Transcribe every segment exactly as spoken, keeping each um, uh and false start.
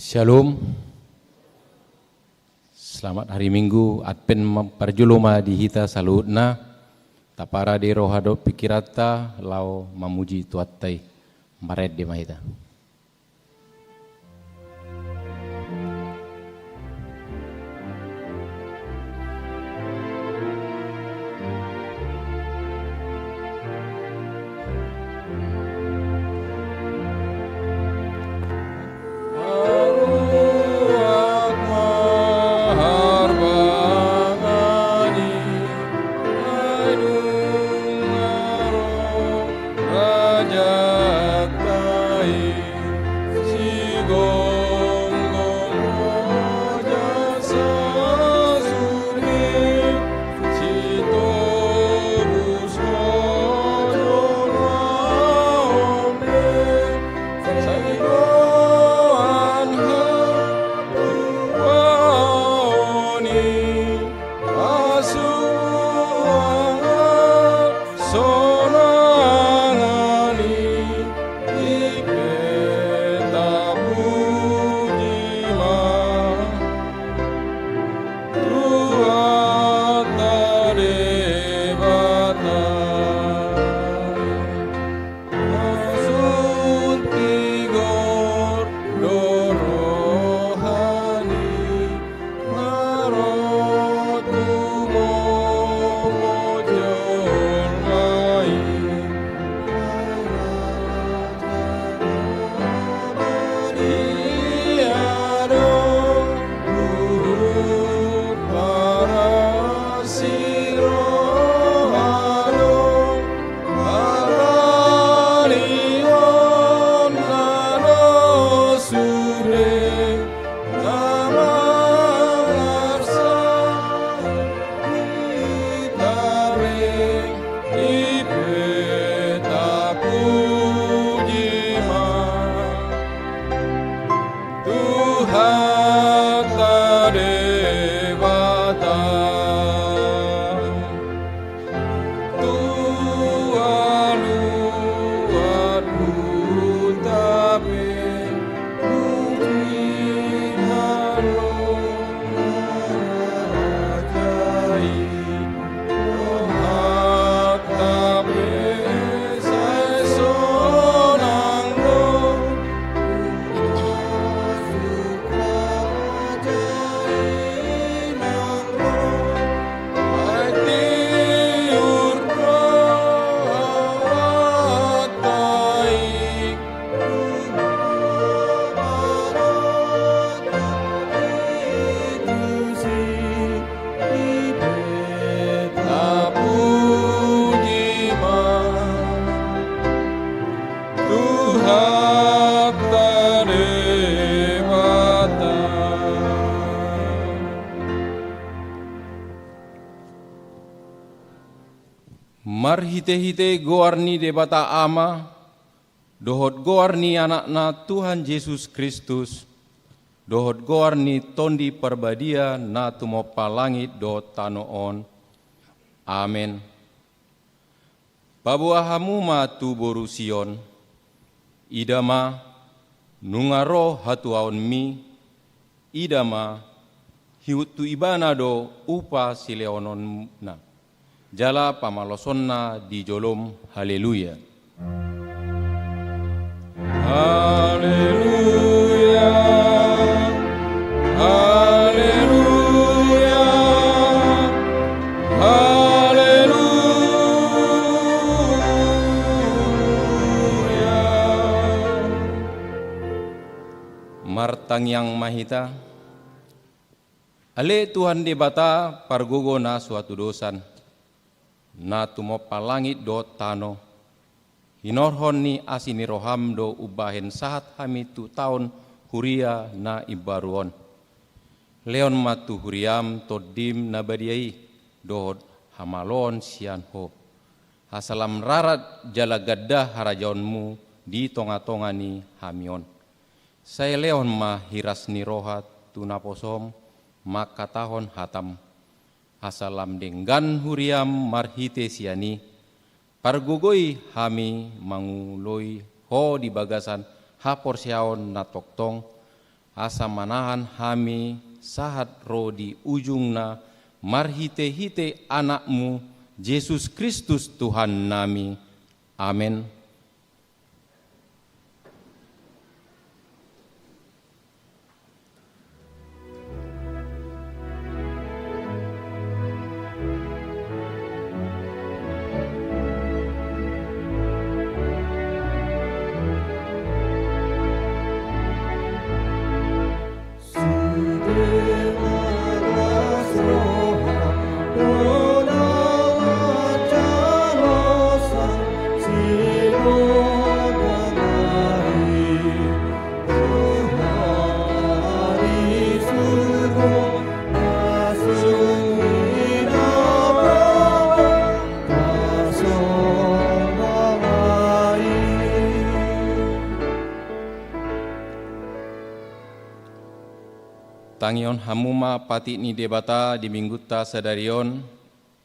Shalom. Selamat hari Minggu Advent ma-, parjolo ma di hita saluhutna. Taparade roha dohot pikiranta laho mamuji Tuhanta i. Marende ma hita. Marhitehite goar ni Debata Ama, dohot goar ni Anakna Tuhan Jesus Kristus, dohot goar ni Tondi Parbadia na tumompa langit dohot tano on. Amen. Paboa hamu ma tu boru Sion, ida ma, nunga ro hatuaonmi, ida ma, hiut tu ibana do upa silehononna, jala pamalosonna di jolom. Haleluya. Haleluya. Haleluya. Haleluya. Martangiang ma hita. Ale Tuhan Debata, pargogo na so hatudosan, na tumompa langit dohot tano, hinorhon ni asi ni roham do umbahen sahat hami tu taon huria na imbaru on. Lehon ma tu huriam Tondim na badia i, dohot hamaloon sian Ho. Asa lam rarat jala ganda harajaonmu di tongatonga ni hami on. Sai lehon ma hiras ni roha tu naposom mangkatahon hatam. Asa lam denggan huriam marhite sian i, pargogoi hami manguloi Ho di bagasan haporseaon na tongtong, asa manahan hami sahat ro di ujungna, marhite-hite Anakmu, Jesus Kristus Tuhannami. Amen. Tangihon hamu ma patik ni Debata di minggunta sadari on,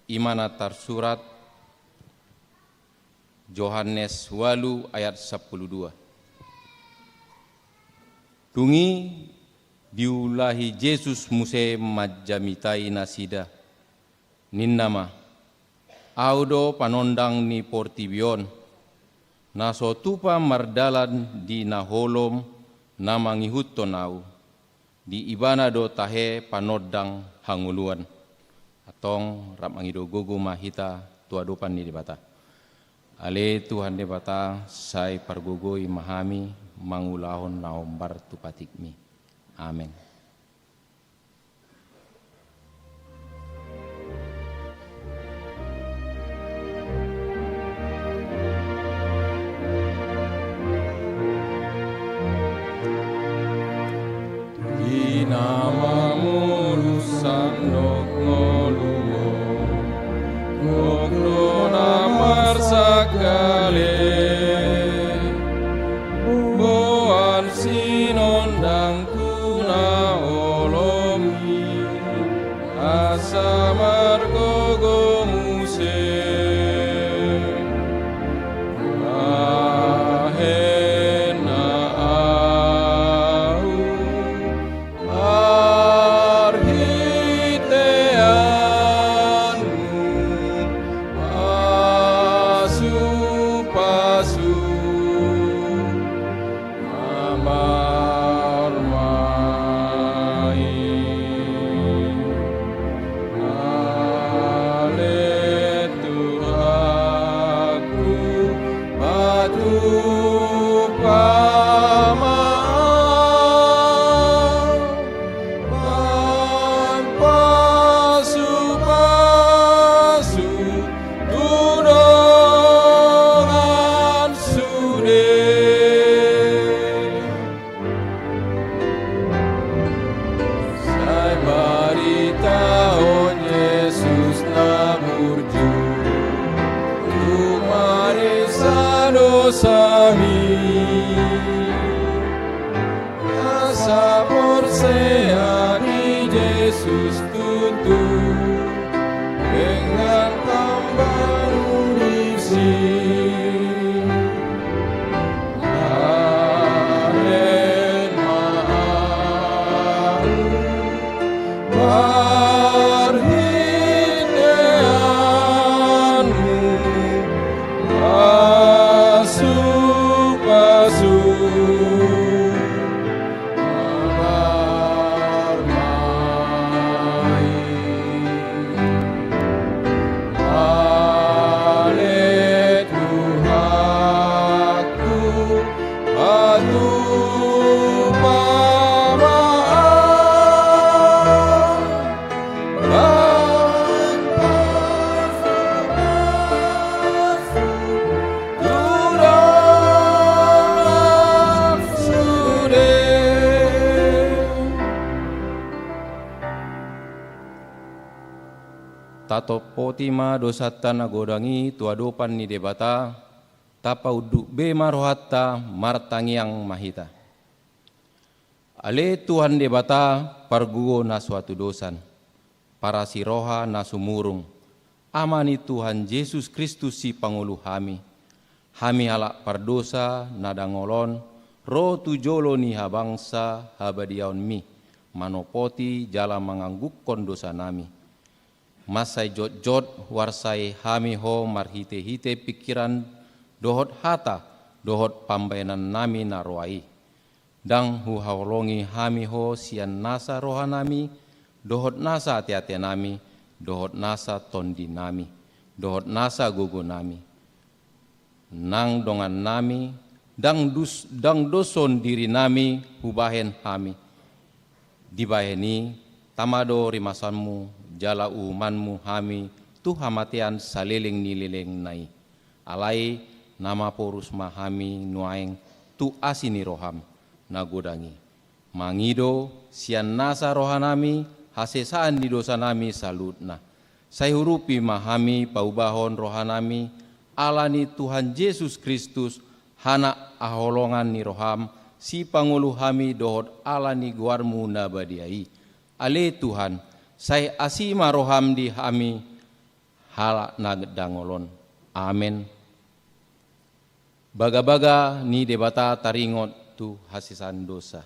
i ma na tarsurat Johannes ualu ayat sampulu dua. Dung i diulahi Jesus muse manjamitai nasida. Ninna ma: Ahu do panondang ni portibi on. Na so tupa mardalan di na holom na mangihuthon ahu. Di ibana do tahe panondang hangoluan. Antong rap mangido gogo ma hita tu adopan ni Debata. Ale Tuhan Debata, sai pargogoi ma hami mangulahon na hombar tu patikmi. Amen. Di na mangolu sandok ngolu on, gok do na marsangkale, boan sinondang tu na holom i, asa margogo muse. Bahen ma ahu marhiteanmu pasu-pasu. Amar ma i. Ale Tuhanku, patupa ma ahu, bahen pasu-pasu tu dongan sude. Sai baritahon Jesus na burju, tu maresa dosami. Asa porsea di Jesus tutu, denggan tamba uripsi. Bahen ma ahu marhiteanmu pasu-pasu. Amar ma i. Ale Tuhanku, patupa ma ahu, bahen pasu-pasu tu dongan sude. Tatopoti ma dosanta na godang i tu adopan ni Debata, tapaunduk be ma rohanta, martangiang ma hita. Ale Tuhan Debata, pargogo na so hatudosan, parasi roha na sumurung, Ama ni Tuhan Jesus Kristus sipangolu hami, hami halak pardosa na dangol on, ro tu jolo ni habangsa habadiaonmi, manopoti jala manganggungkon dosanami. Mansai jotjot huarsai hami Ho marhitehite pingkiran dohot hata dohot pambahenannami na roa i. Ndang huhaholongi hami Ho sian nasa rohanami dohot nasa ateatenami dohot nasa tondinami dohot nasa gogonami. Nang dongannami, ndang dus-, ndang doshon dirinami hubahen hami. Dibahen i, tama do rimasanmu jala uhumanmu hami tu hamatean saleleng ni lelengna i. Alai na maporus ma hami nuaeng tu asi ni roham na godang i. Mangido sian nasa rohanami hasesaan ni dosanami saluhutna. Sai hurupi ma hami paubahon rohanami ala ni Tuhan Jesus Kristus, hana haholongan ni roham, sipangolu hami dohot ala ni goarmu na badia i. Ale Tuhan, sai asi ma roham di hami halak na dangol on. Amen. Bagabaga ni Debata taringot tu hasesaan dosa.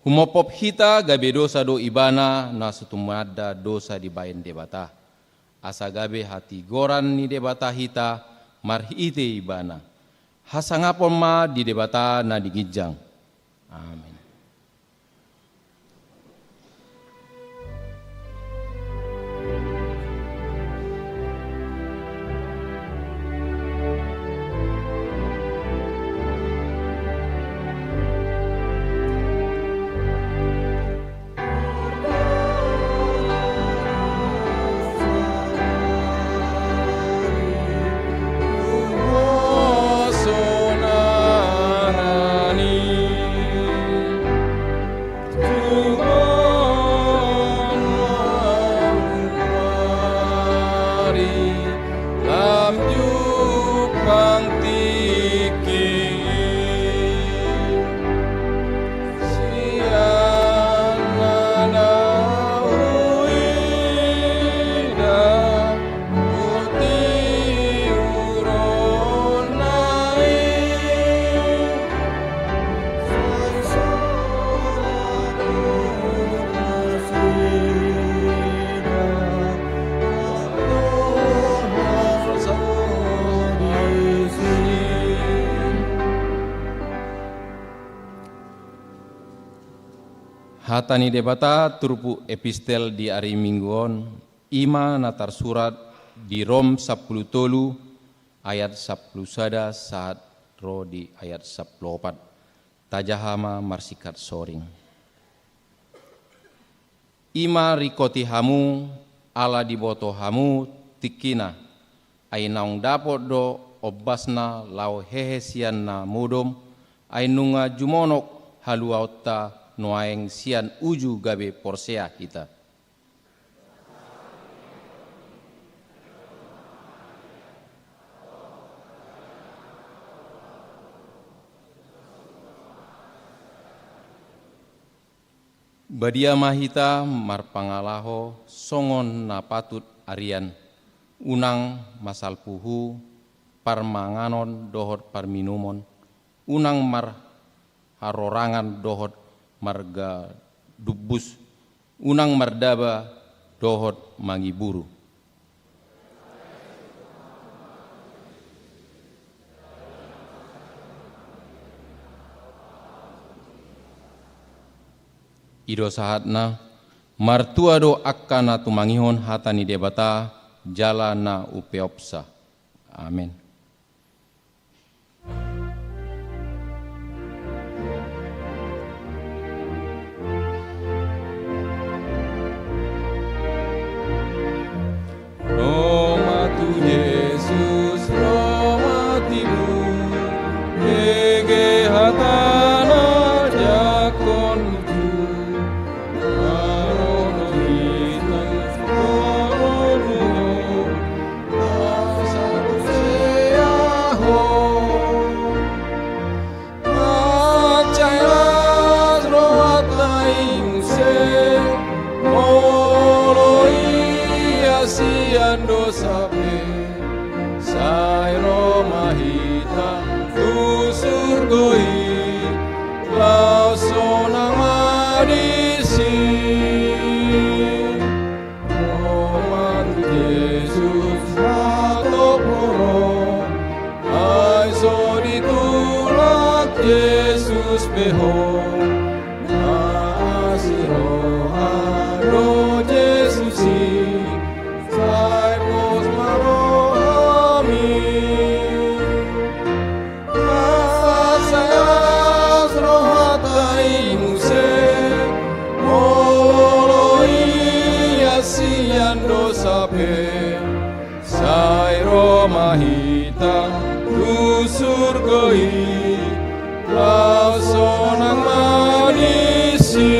Humophop hita gabe dosa do Ibana na so tumanda dosa dibahen Debata. Asa gabe hatigoran ni Debata hita marhite Ibana. Hasangapon ma di Debata na di ginjang. Amen. Hata ni Debata turpuk epistel di ari Minggu on, i ma na tarsurat di Rom sampulu tolu ayat sampulu sada sahat ro di ayat sampulu opat. Tajaha ma marsingkat soring. I ma ringkoti hamu, ala diboto hamu tingkina, ai naung dapot do ombasna laho hehe sian na modom, ai nunga jumonok haluaonta nuaeng sian uju gabe porsea hita. Badia ma hita marpangalaho songon na patut arian, unang masalpu hu parmanganon dohot parminumon, unang marharorangan dohot margadumbus, unang mardaba dohot mangiburu. I do sahatna, martua do angka na tumangihon hata ni Debata jala na upeopsa. Amen. Ro ma tu Jesus, ro ma tibu, bege hatana jangkon lucu. Sian dosa pe, sai ro ma hita tu surgo i. Beho, na asi roha do Jesus i, sai pos ma rohami. Asa sai las rohanta i muse, molo ia sian dosa pe. Sai ro ma hita tu surgo i, laos sonang ma disi.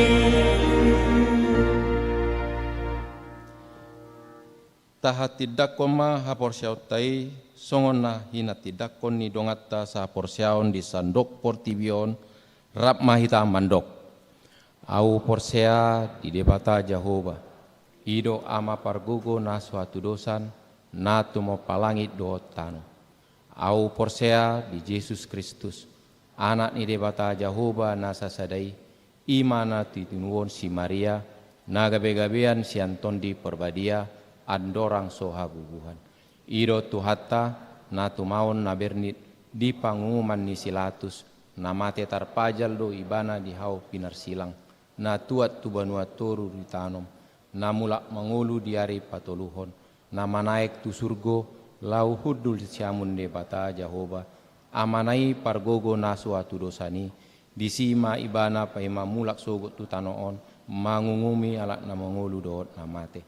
Tahatindangkon ma haporseaonta i, songon na hinatindangkon ni donganta sahaporseaon di sandok portibi on, rap ma hita mandok. Ahu porsea di Debata Jahowa, i do Ama pargogo na so hatudosan, na tumompa langit dohot tano. Ahu porsea di Jesus Kristus, Anak ni Debata Jahowa na sasada i, i ma na titinuhon si Maria, na gabegabean sian Tondi Parbadia, andorang so habubuhan. I do Tuhanta, na tumaon na bernit di pangunguman ni si Latus, na mate tarpajal do Ibana di hau pinarsilang, na tuat tu banua toru ditanom, na mulak mangolu di ari patoluhon, na manaek tu surgo, laho hundul siamun Debata Jahowa, Amana i pargogo na so hatudosan i, disi ma Ibana paima mulak sogot tu tano on, mangungumi halak na mangolu dohot na mate.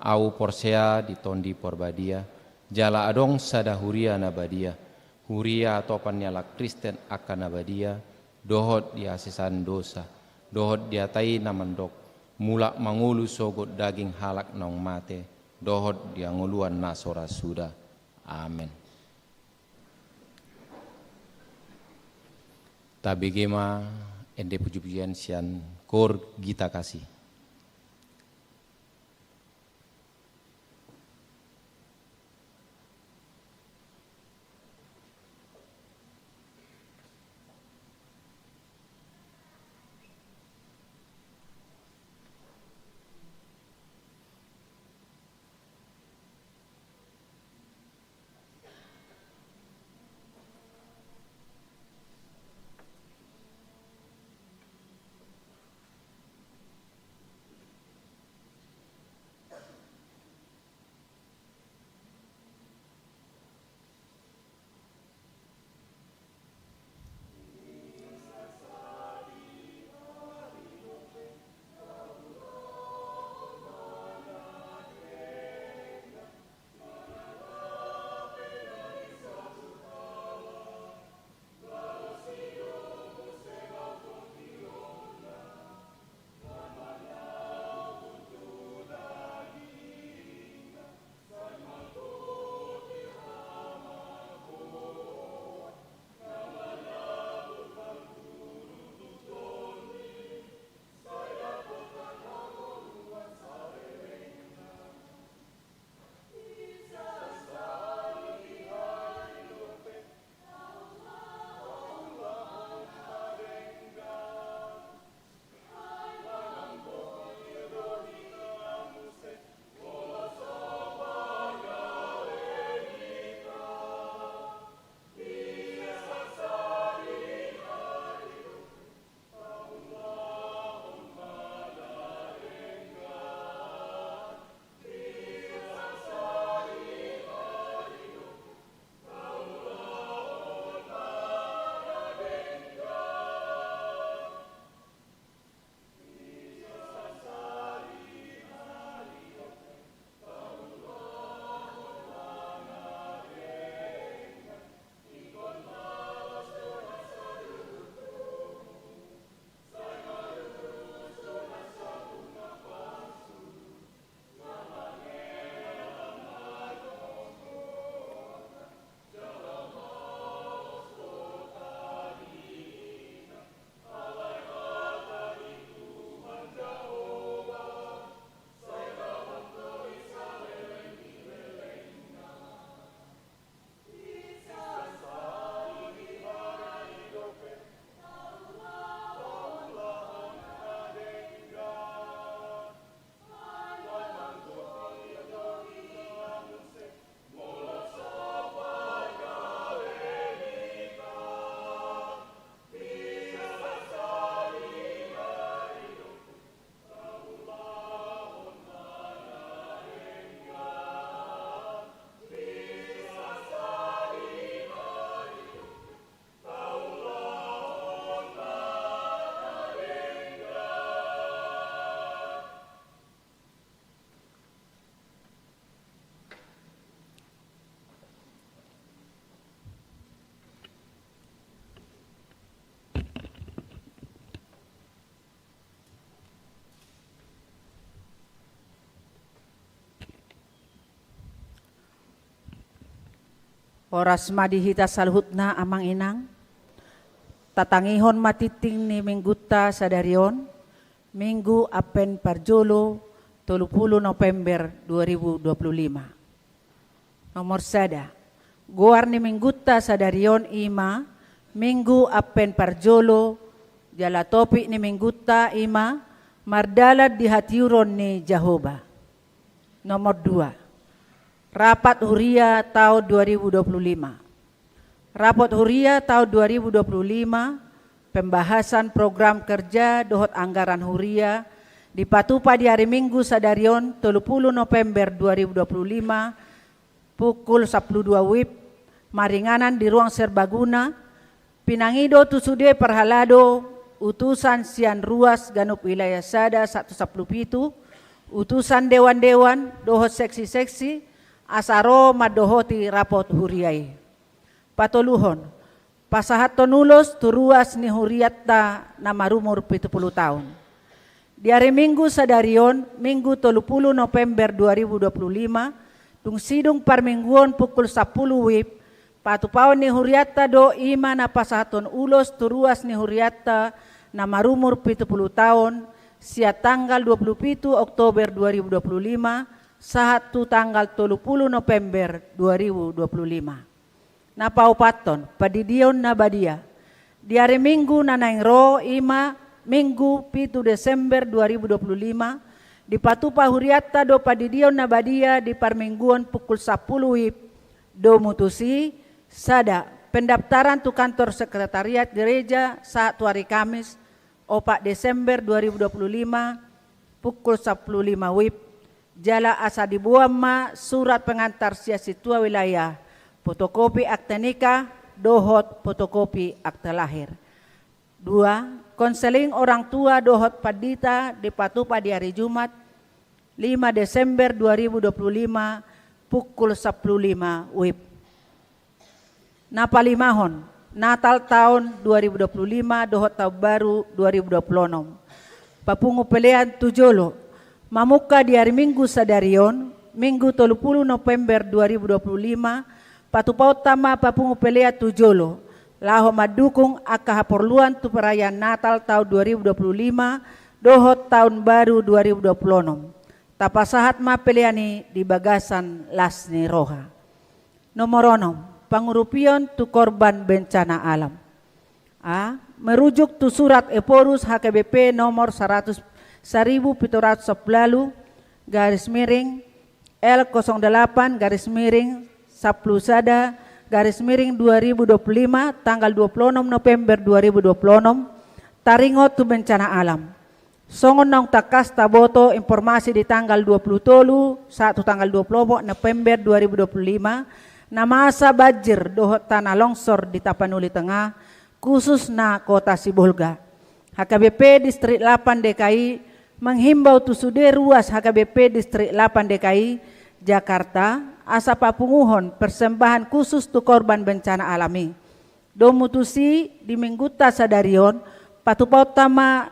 Ahu porsea di Tondi Parbadia, jala adong sada huria na badia, huria atopan ni halak Kristen angka na badia, dohot di hasesaan dosa, dohot di hata i na mandok, mulak mangolu sogot daging halak naung mate, dohot di hangoluan na so ra suda. Amen. Tabege ma ende pujipujian sian Koor Gita Kasih. Horas ma di hita saluhutna, amang inang. Tatangihon ma tingting ni minggunta sadari on, Minggu Advent parjolo, tolu pulu November dua ribu dua pulu lima. Nomor sada. Goar ni minggunta sadari on i ma Minggu Advent parjolo, jala topik ni minggunta i ma Mardalan di hatiuron ni Jahowa. Nomor dua. Rapat Huria taon dua ribu dua puluh lima. Rapat Huria taon dua ribu dua puluh lima, pembahasan program kerja dohot anggaran Huria, dipatupa di ari Minggu sadari on, tolu pulu November dua ribu dua puluh lima, pukul sampulu dua wib, maringanan di Ruang Serbaguna. Pinangido tu sude parhalado, utusan sian ruas ganup wilayah sada sahat tu sampulu pitu, utusan dewan-dewan dohot seksi-seksi, asa ro mandohoti rapat Huria i. Patoluhon, pasahathon ulos tu ruas ni hurianta na marumur pitu pulu taon. Di ari Minggu sadari on, Minggu tolu pulu November dua ribu dua puluh lima, dung sidung parmingguon pukul sampulu wib, patupaon ni hurianta do i ma na pasahathon ulos tu ruas ni hurianta na marumur pitu pulu taon, sian tanggal dua pulu pitu Oktober dua ribu dua puluh lima sahat tu tanggal tolu pulu November dua ribu dua puluh lima. Na paopathon, pandidion na badia. Di ari Minggu na naeng ro, i ma Minggu pitu Desember dua ribu dua puluh lima, dipatupa hurianta do pandidion na badia di parmingguon pukul sampulu wib. Domu tusi, sada, pendaftaran tu kantor sekretariat gereja sahat tu ari Kamis, opat Desember dua ribu dua puluh lima, pukul sampulu lima wib, jala asa diboan ma surat pengantar sian sintua wilayah, fotokopi akte nikah, dohot fotokopi akte lahir. Dua, konseling orang tua dohot pandita dipatupa di ari Jumat, lima Desember dua ribu dua puluh lima, pukul sampulu lima wib. Na palimahon, Natal taon dua ribu dua puluh lima dohot Taon Baru dua ribu dua puluh onom. Papungu pelean tu jolo, mamungka di ari Minggu sadari on, Minggu tolu pulu November dua ribu dua puluh lima, patupaonta ma papungu pelean tu jolo, laho mandukung angka haporluan tu perayaan Natal taon dua ribu dua puluh lima dohot Taon Baru dua ribu dua puluh onom. Tapasahat ma pelean i di bagasan las ni roha. Nomor onom, pangurupion tu korban bencana alam. A, merujuk tu surat Ephorus H K B P nomor saratus, seribu pitu ratus sampulu ualu, garis miring, L kosong delapan, garis miring, sampulu sada, garis miring, dua ribu dua puluh lima, tanggal dua puluh onom November dua ribu dua puluh onom, taringot tu bencana alam. Songon naung tangkas taboto informasi di tanggal dua puluh tolu sahat tu tanggal dua puluh opat November dua ribu dua puluh lima, na masa banjir dohot tanah longsor di Tapanuli Tengah, khususna kota Sibolga. H K B P Distrik delapan D K I menghimbau tu sude ruas H K B P Distrik delapan D K I Jakarta, asa papunguhon persembahan khusus tu korban bencana alam i. Domu tusi, di minggunta sadari on, patupaonta ma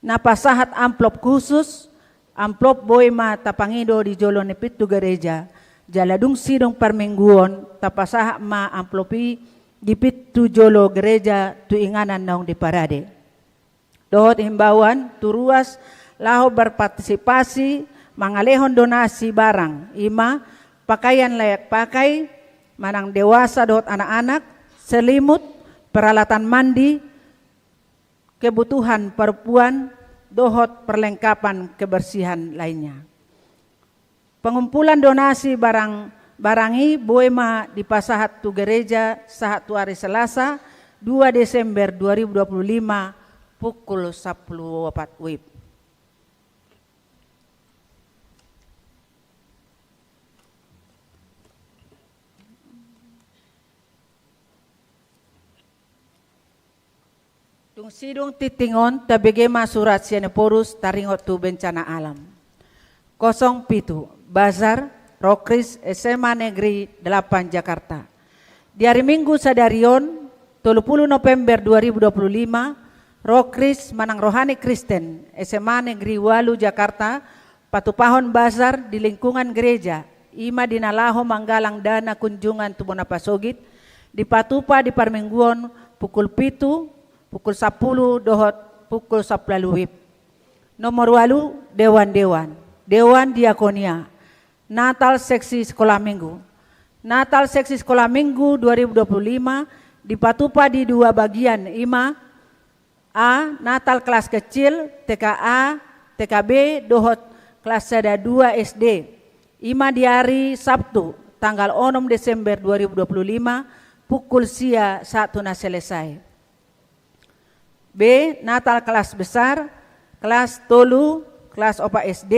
na pasahat amplop khusus, amplop boi ma tapangido di jolo ni pintu gereja, jala dung sidung parmingguon, tapasahat ma amplop i di pintu jolo gereja tu inganan naung diparade. Dohot himbauan tu ruas laho berpartisipasi mangalehon donasi barang, i ma pakaian layak pakai, manang dewasa dohot anak-anak, selimut, peralatan mandi, kebutuhan perempuan, dohot perlengkapan kebersihan lainnya. Pengumpulan donasi barang, barang i boi ma dipasahat tu gereja sahat tu ari Selasa, dua Desember dua ribu dua puluh lima, pukul sampulu opat wib. Dung sidung tingting on, tabege ma surat sian Ephorus taringot tu bencana alam. Kosong pitu, Bazar, Rokris, S M A Negeri delapan Jakarta. Di ari Minggu sadari on, tolu pulu November dua ribu dua puluh lima, Rokris manang Rohani Kristen, S M A Negeri ualu Jakarta, patupahon bazar di lingkungan gereja, I ma di na laho manggalang dana kunjungan tu bona pasogit, dipatupa di parmingguon pukul pitu, pukul sampulu dohot pukul sampulu ualu WIB. Nomor ualu, dewan-dewan. Dewan Diakonia. Natal seksi sekolah minggu. Natal seksi sekolah minggu dua ribu dua puluh lima dipatupa di dua bagian, i ma: A, Natal kelas kecil, T K A, T K B, dohot kelas sada dua S D. I ma di ari Sabtu, tanggal onom Desember dua ribu dua puluh lima, pukul sia sahat tu na selesai. B, Natal kelas besar, kelas tolu, kelas opat S D,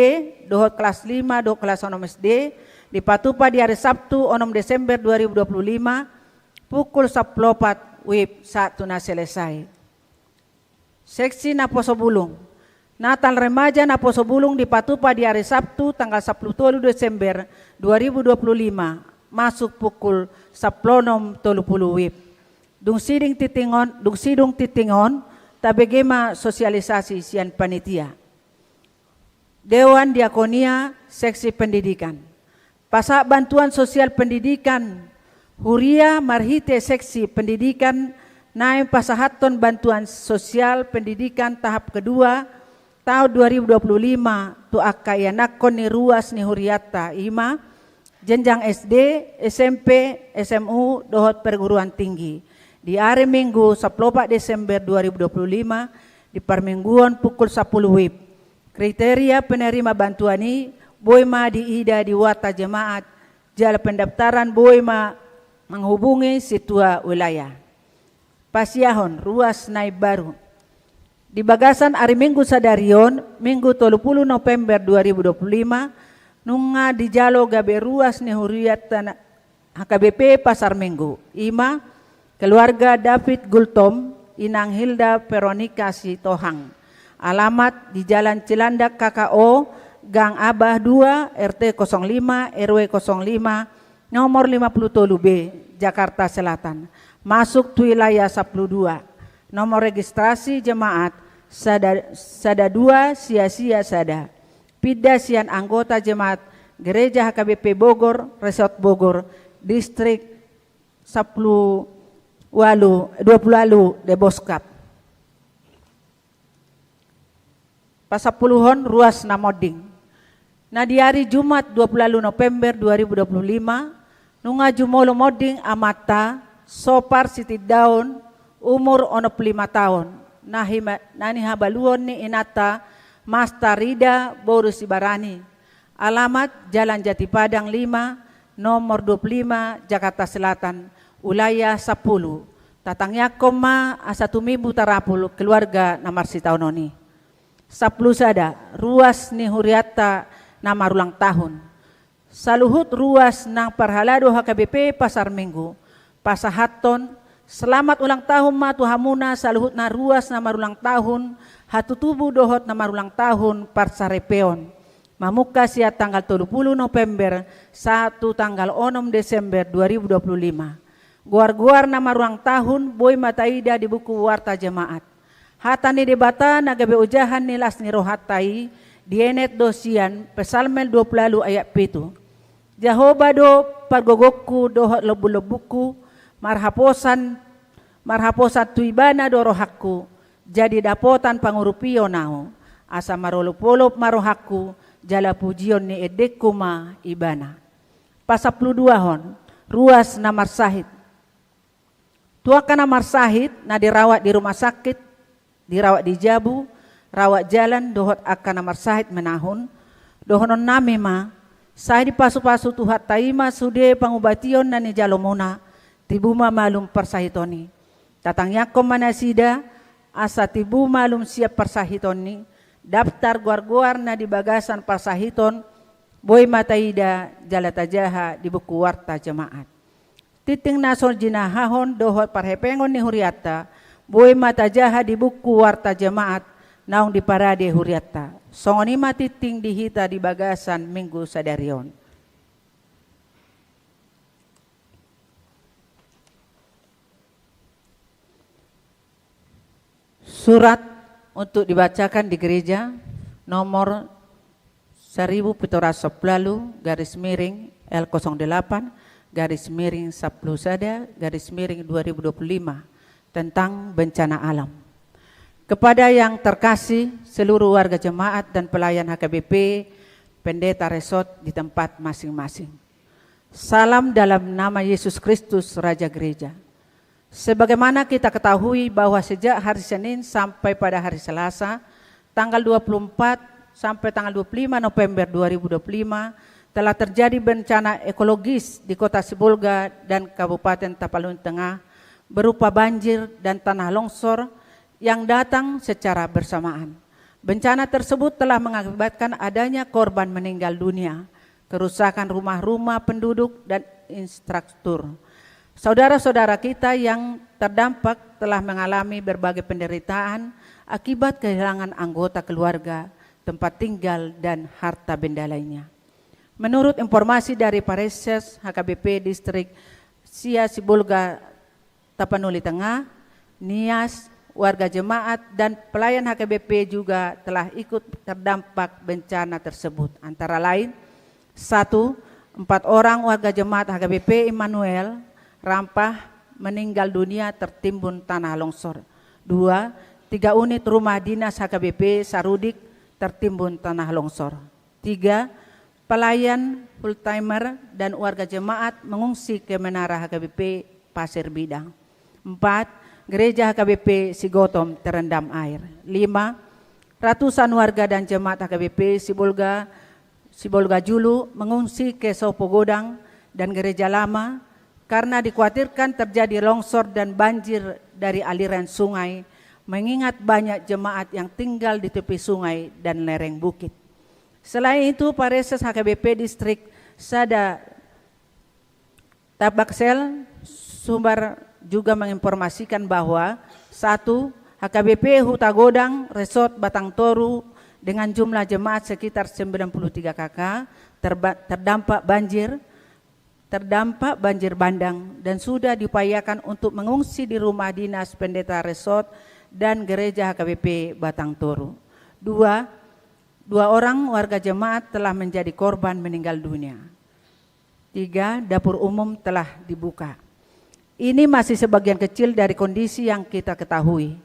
dohot kelas lima dohot kelas onom S D, dipatupa di ari Sabtu, onom Desember dua ribu dua puluh lima, pukul sampulu opat WIB sahat tu na selesai. Seksi naposo bulung. Natal remaja naposo bulung dipatupa di ari Sabtu, tanggal sampulu tolu Desember dua ribu dua puluh lima, masuk pukul sampulu onom tolu pulu WIB. Dung sidung tingting on, dung sidung tingting on, tabege ma sosialisasi sian panitia. Dewan Diakonia Seksi Pendidikan. Pasahat bantuan sosial pendidikan huria marhite seksi pendidikan naeng pasahathon bantuan sosial pendidikan tahap kedua taon dua ribu dua puluh lima tu angka ianakhon ni ruas ni hurianta, i ma jenjang S D, S M P, S M U, dohot perguruan tinggi, di ari Minggu sampulu opat Desember dua ribu dua puluh lima, di parmingguon pukul sampulu WIB. Kriteria penerima bantuan i boi ma diida di Warta Jemaat, jala pendaftaran boi ma menghubungi sintua wilayah. Pasiahon ruas na imbaru. Di bagasan ari Minggu sadari on, Minggu tolu pulu November dua ribu dua puluh lima, nunga dijalo gabe ruas ni hurianta na-, H K B P Pasar Minggu, i ma keluarga David Gultom, Inang Hilda Veronica Sitohang. Alamat di Jalan Cilandak K K O, Gang Abah dua, R T kosong lima, R W kosong lima, nomor lima pulu tolu B, Jakarta Selatan. Masuk tu wilayah sampulu dua. Nomor registrasi jemaat sada, sada dua sia sia sada. Pinda sian anggota jemaat Gereja H K B P Bogor, Resort Bogor, Distrik sampulu ualu, dua pulu ualu Deboskap. Pasampuluhon ruas na monding. Na di ari Jumat dua pulu ualu November dua ribu dua puluh lima, nunga jumolo monding amanta Sopar Sitindaon, umur onom pulu lima taon, na hima-, na nihabaluon ni inanta Masta Rida boru Sibarani. Alamat Jalan Jatipadang lima, nomor dua pulu lima, Jakarta Selatan, wilayah sampulu. Tatangiangkon ma asa tumibu tarapul keluarga na marsitaonon i. Sampulu sada, ruas ni hurianta na marulang tahun. Saluhut ruas nang parhalado H K B P Pasar Minggu, pasahathon selamat ulang tahun ma tu hamuna saluhutna ruas na marulang tahun, hatutubu dohot na marulang tahun parsaripeon. Mamungka sian tanggal tolu pulu November sahat tu tanggal onom Desember dua ribu dua puluh lima. Goar-goar na marulang tahun boi ma taida di buku Warta Jemaat. Hata ni Debata na gabe ojahan ni las ni rohanta i, dienet do sian Psalmen dua pulu ualu ayat pitu. Jahowa do pargogongku dohot lombu-lombungku, marhaposan, marhaposan tu Ibana do rohangku, jadi dapotan pangurupion ahu, asa marolop-olop ma rohangku, jala pujion ni endengku ma Ibana. Pasampuluduahon, ruas na marsahit. Tu angka na marsahit, na dirawat di rumah sakit, dirawat di jabu, rawat jalan, dohot angka na marsahit menahun, dohononnami ma, sai dipasu-pasu Tuhanta i ma sude pangubation na nijalomuna, tibu ma malum parsahiton i. Tatangiangkon ma nasida, asa tibu malum sian parsahiton i, daftar goar-goar na di bagasan parsahiton, boi ma taida jala tajaha di buku Warta Jemaat. Tingting na so jinahahon dohot parhepengon ni hurianta, boi ma tajaha di buku Warta Jemaat naung diparade hurianta. Songon i ma tingting di hita di bagasan Minggu sadari on. Surat untuk dibacakan di gereja, nomor seribu pitu ratus sampulu ualu, garis miring, L kosong delapan garis miring sepuluh sada garis miring dua ribu dua puluh lima tentang bencana alam. Kepada yang terkasih, seluruh warga jemaat dan pelayan H K B P, pendeta resort di tempat masing-masing. Salam dalam nama Yesus Kristus, Raja Gereja. Sebagaimana kita ketahui bahwa sejak hari Senin sampai pada hari Selasa, tanggal dua puluh empat sampai tanggal dua puluh lima November dua ribu dua puluh lima, telah terjadi bencana ekologis di Kota Sibolga dan Kabupaten Tapanuli Tengah, berupa banjir dan tanah longsor yang datang secara bersamaan. Bencana tersebut telah mengakibatkan adanya korban meninggal dunia, kerusakan rumah-rumah penduduk dan infrastruktur. Saudara-saudara kita yang terdampak telah mengalami berbagai penderitaan akibat kehilangan anggota keluarga, tempat tinggal, dan harta benda lainnya. Menurut informasi dari Pareskes H K B P Distrik Sia Sibolga Tapanuli Tengah, Nias, warga jemaat, dan pelayan H K B P juga telah ikut terdampak bencana tersebut. Antara lain, satu, empat orang warga jemaat H K B P Immanuel Rampah meninggal dunia tertimbun tanah longsor. Dua, tiga unit rumah dinas H K B P Sarudik tertimbun tanah longsor. Tiga, pelayan full-timer dan warga jemaat mengungsi ke menara H K B P Pasir Bidang. Empat, gereja H K B P Sigotom terendam air. Lima, ratusan warga dan jemaat H K B P Sibolga, Sibolga Julu mengungsi ke Sopo Godang dan Gereja Lama karena dikhawatirkan terjadi longsor dan banjir dari aliran sungai, mengingat banyak jemaat yang tinggal di tepi sungai dan lereng bukit. Selain itu, Pareskes H K B P Distrik Sada Tabaksel Sumbar juga menginformasikan bahwa, satu, H K B P Huta Godang Resort Batang Toru dengan jumlah jemaat sekitar sembilan puluh tiga K K terba-, terdampak banjir, terdampak banjir bandang dan sudah diupayakan untuk mengungsi di rumah dinas pendeta resort dan gereja H K B P Batang Toru. Dua, dua orang warga jemaat telah menjadi korban meninggal dunia. Tiga, dapur umum telah dibuka. Ini masih sebagian kecil dari kondisi yang kita ketahui.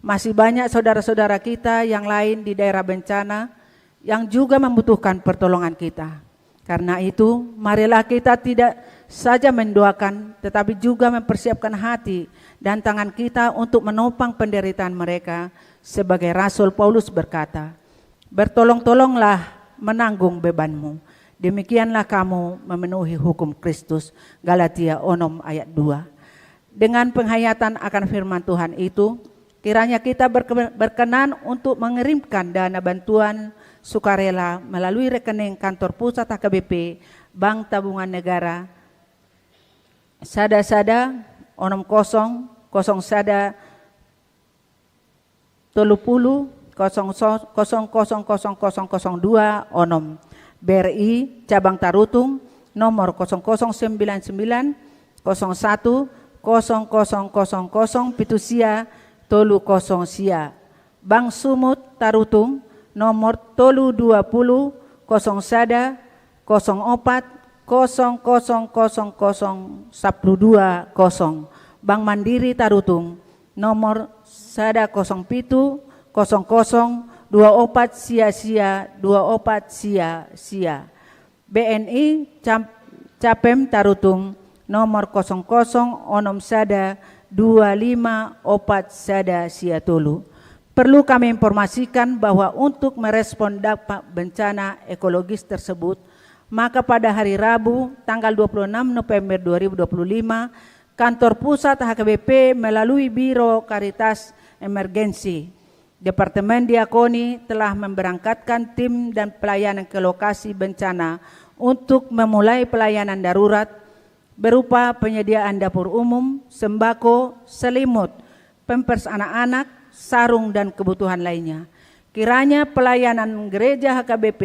Masih banyak saudara-saudara kita yang lain di daerah bencana yang juga membutuhkan pertolongan kita. Karena itu, marilah kita tidak saja mendoakan, tetapi juga mempersiapkan hati dan tangan kita untuk menopang penderitaan mereka. Sebagai Rasul Paulus berkata, "Bertolong-tolonglah menanggung bebanmu. Demikianlah kamu memenuhi hukum Kristus." Galatia onom ayat dua. Dengan penghayatan akan firman Tuhan itu, kiranya kita berke-, berkenan untuk mengirimkan dana bantuan sukarela melalui rekening kantor pusat H K B P, Bank Tabungan Negara, sada sada onom kosong kosong sada tolu pulu kosong kosong kosong kosong dua onom. B R I cabang Tarutung, nomor kosong kosong sembilan sembilan kosong satu kosong kosong kosong kosong pitu sia tolu kosong sia. Bank Sumut Tarutung, nomor tolu dua pulu kosong sada kosong opat kosong kosong kosong kosong sampulu dua kosong. Bank Mandiri Tarutung, nomor sada kosong pitu kosong kosong dua opat sia sia dua opat sia sia. B N I Cam-, Capem Tarutung, nomor kosong kosong onom sada dua lima opat sada sia tolu. Perlu kami informasikan bahwa untuk merespon dampak bencana ekologis tersebut, maka pada hari Rabu, tanggal dua puluh enam November dua ribu dua puluh lima, kantor pusat H K B P melalui Biro Caritas Emergency, Departemen Diakoni telah memberangkatkan tim dan pelayanan ke lokasi bencana untuk memulai pelayanan darurat berupa penyediaan dapur umum, sembako, selimut, pampers anak-anak, sarung, dan kebutuhan lainnya. Kiranya pelayanan gereja H K B P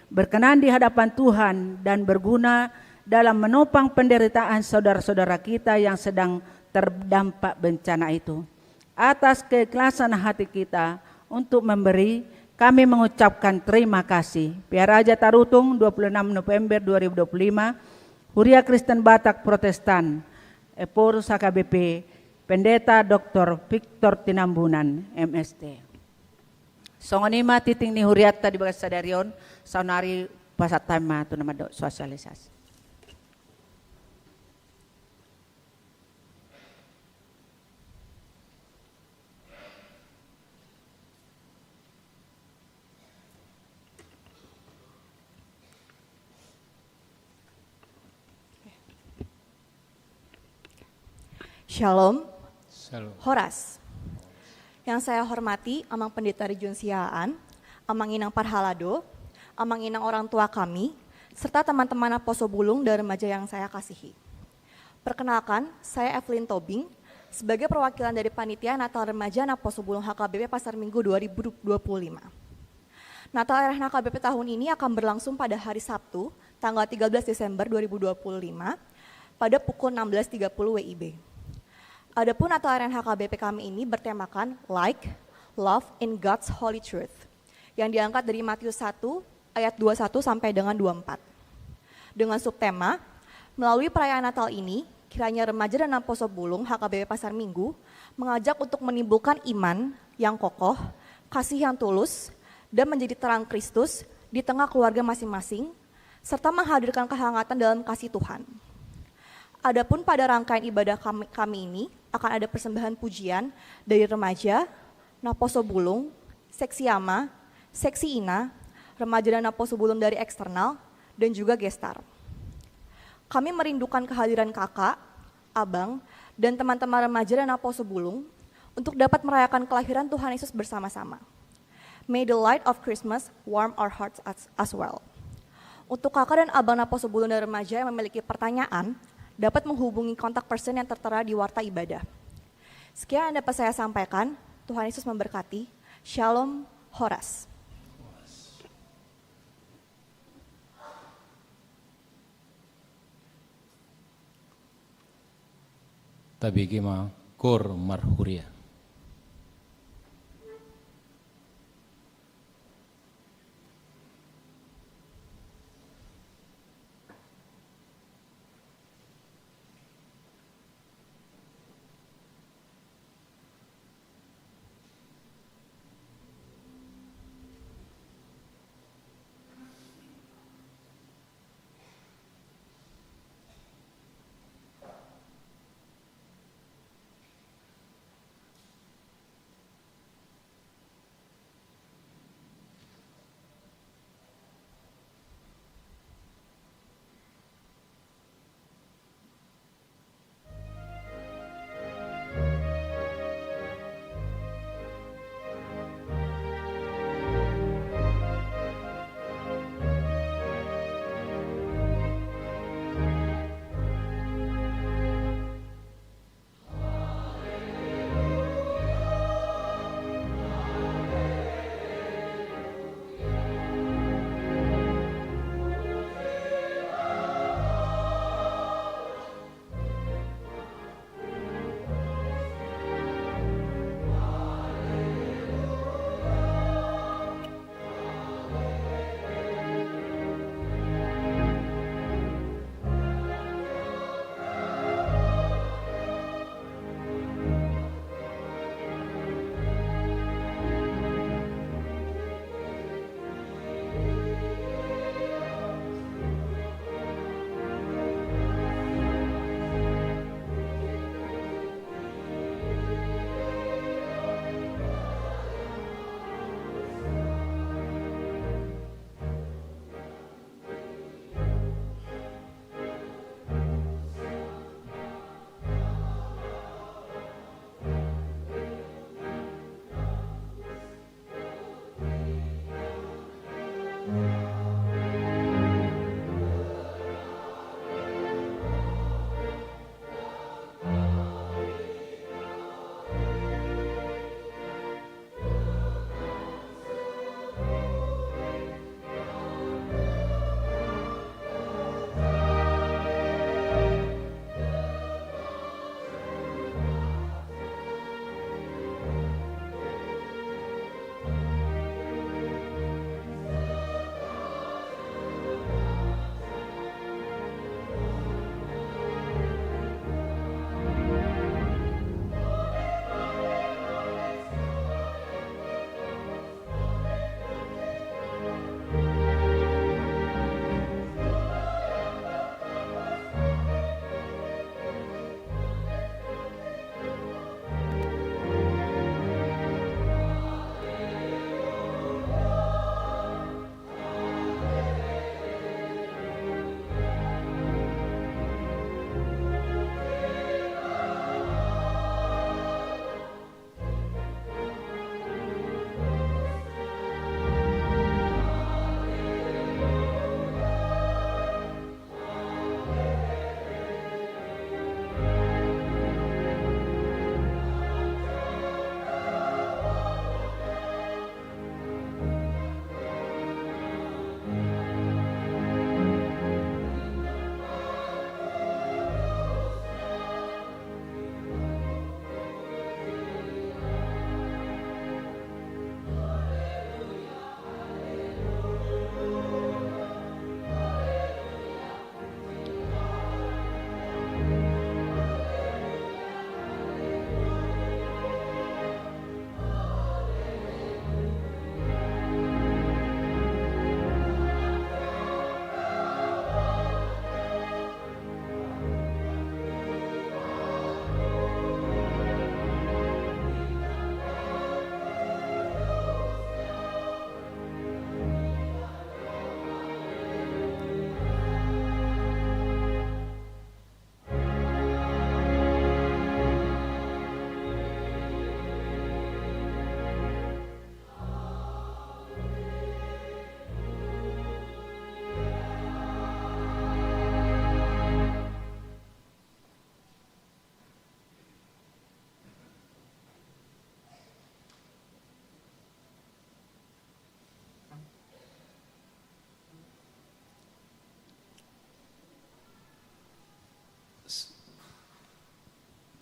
berkenan di hadapan Tuhan dan berguna dalam menopang penderitaan saudara-saudara kita yang sedang terdampak bencana itu. Atas keikhlasan hati kita untuk memberi, Kami mengucapkan terima kasih. Piara Aja Tarutung, dua puluh enam November dua ribu dua puluh lima, Huria Kristen Batak Protestan, Ephorus H K B P, Pendeta Doktor Victor Tinambunan, M S T. Songon i ma tingting ni hurianta di bagasan sadari on, saonari pasahat hami ma tu na mandok sosialisasi. Shalom. Shalom. Horas. Yang saya hormati Amang Pendeta Rijun Siahaan, Amang Inang Parhalado, Amang Inang orang tua kami, serta teman-teman Naposo Bulung dan remaja yang saya kasihi. Perkenalkan, saya Evelyn Tobing, sebagai perwakilan dari Panitia Natal Remaja Naposo Bulung H K B P Pasar Minggu dua ribu dua puluh lima. Natal R H N H K B P tahun ini akan berlangsung pada hari Sabtu, tanggal tiga belas Desember dua ribu dua puluh lima, pada pukul enam belas tiga puluh W I B. Adapun Natal R H N H K B P kami ini bertemakan Like, Love, in God's Holy Truth, yang diangkat dari Matius satu ayat dua satu sampai dengan dua empat. Dengan subtema, melalui perayaan Natal ini, kiranya remaja dan Naposo Bulung H K B P Pasar Minggu mengajak untuk menimbulkan iman yang kokoh, kasih yang tulus, dan menjadi terang Kristus di tengah keluarga masing-masing, serta menghadirkan kehangatan dalam kasih Tuhan. Adapun pada rangkaian ibadah kami, kami ini akan ada persembahan pujian dari remaja, Naposo Bulung, Seksi Ama, Seksi Ina, remaja dan Naposo Bulung dari eksternal, dan juga gestar. Kami merindukan kehadiran kakak, abang, dan teman-teman remaja dan Naposo Bulung untuk dapat merayakan kelahiran Tuhan Yesus bersama-sama. May the light of Christmas warm our hearts as, as well. Untuk kakak dan abang Naposo Bulung dan remaja yang memiliki pertanyaan, dapat menghubungi kontak person yang tertera di warta ibadah. Sekian yang dapat saya sampaikan. Tuhan Yesus memberkati. Shalom, horas. Tabege ma Koor Marhuria.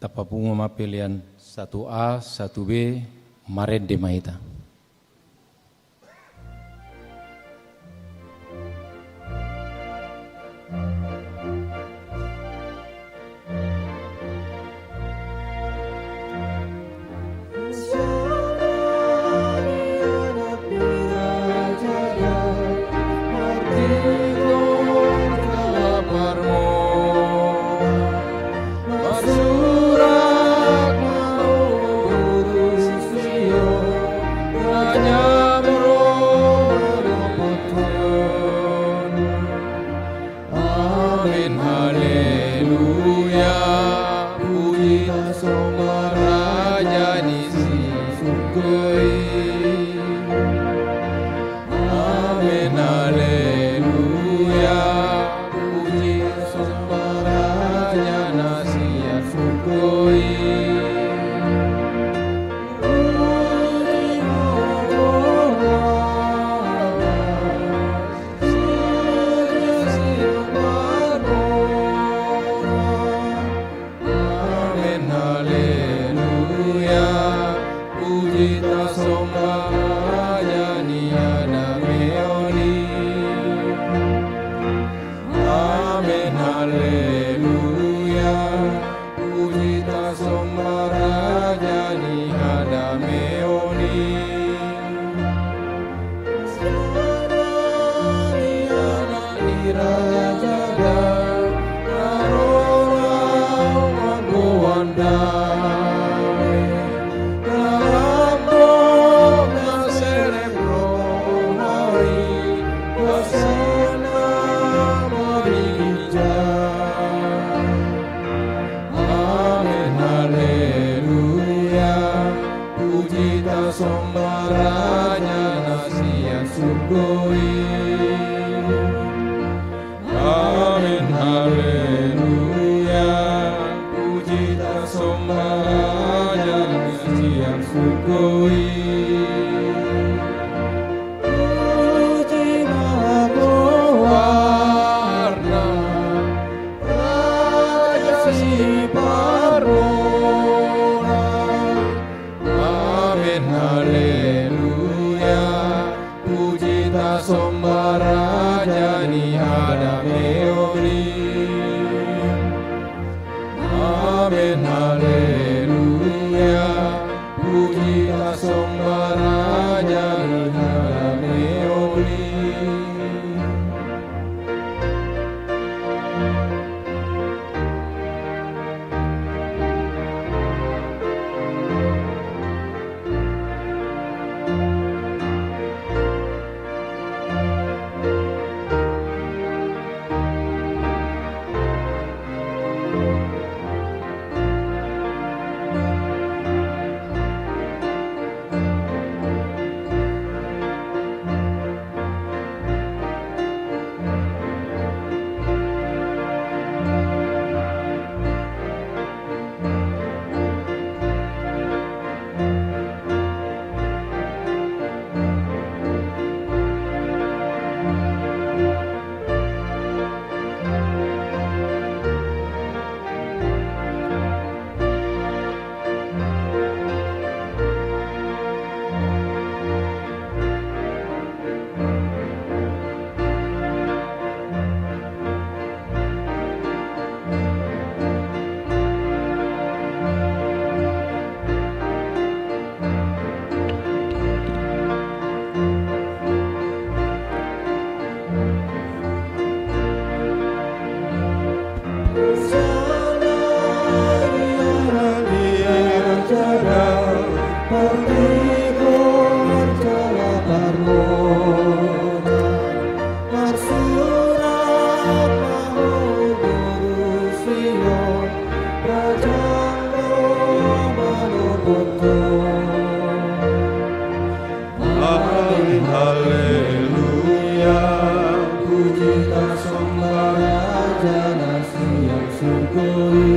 Tapapungu ma pelean satu A, satu B, marende ma hita. Amen, haleluya. Puji tasomba Raja ni sian surgo i. Amen, haleluya. Puji tasomba Raja na sian surgo i. Amen, haleluya. Puji tasomba Raja ni hadameon i. Amen, haleluya. Puji tasomba Raja ni hadameon i. Anak ni raja da, na ro mamboan dame, na lambok na serep roha i, basana marinja. Amen, haleluya. Puji tasomba Raja na sian surgo i. Amen, haleluya. Puji tasomba Raja na sian surgo i. Puji ma goarna, Raja Siparmona. Amen, haleluya. Puji tasomba Raja ni hadameon i. Amen, haleluya. Puji tasomba Raja ni hadameon i. Amin, haleluya. Puji tasomba Raja na sian surgo i.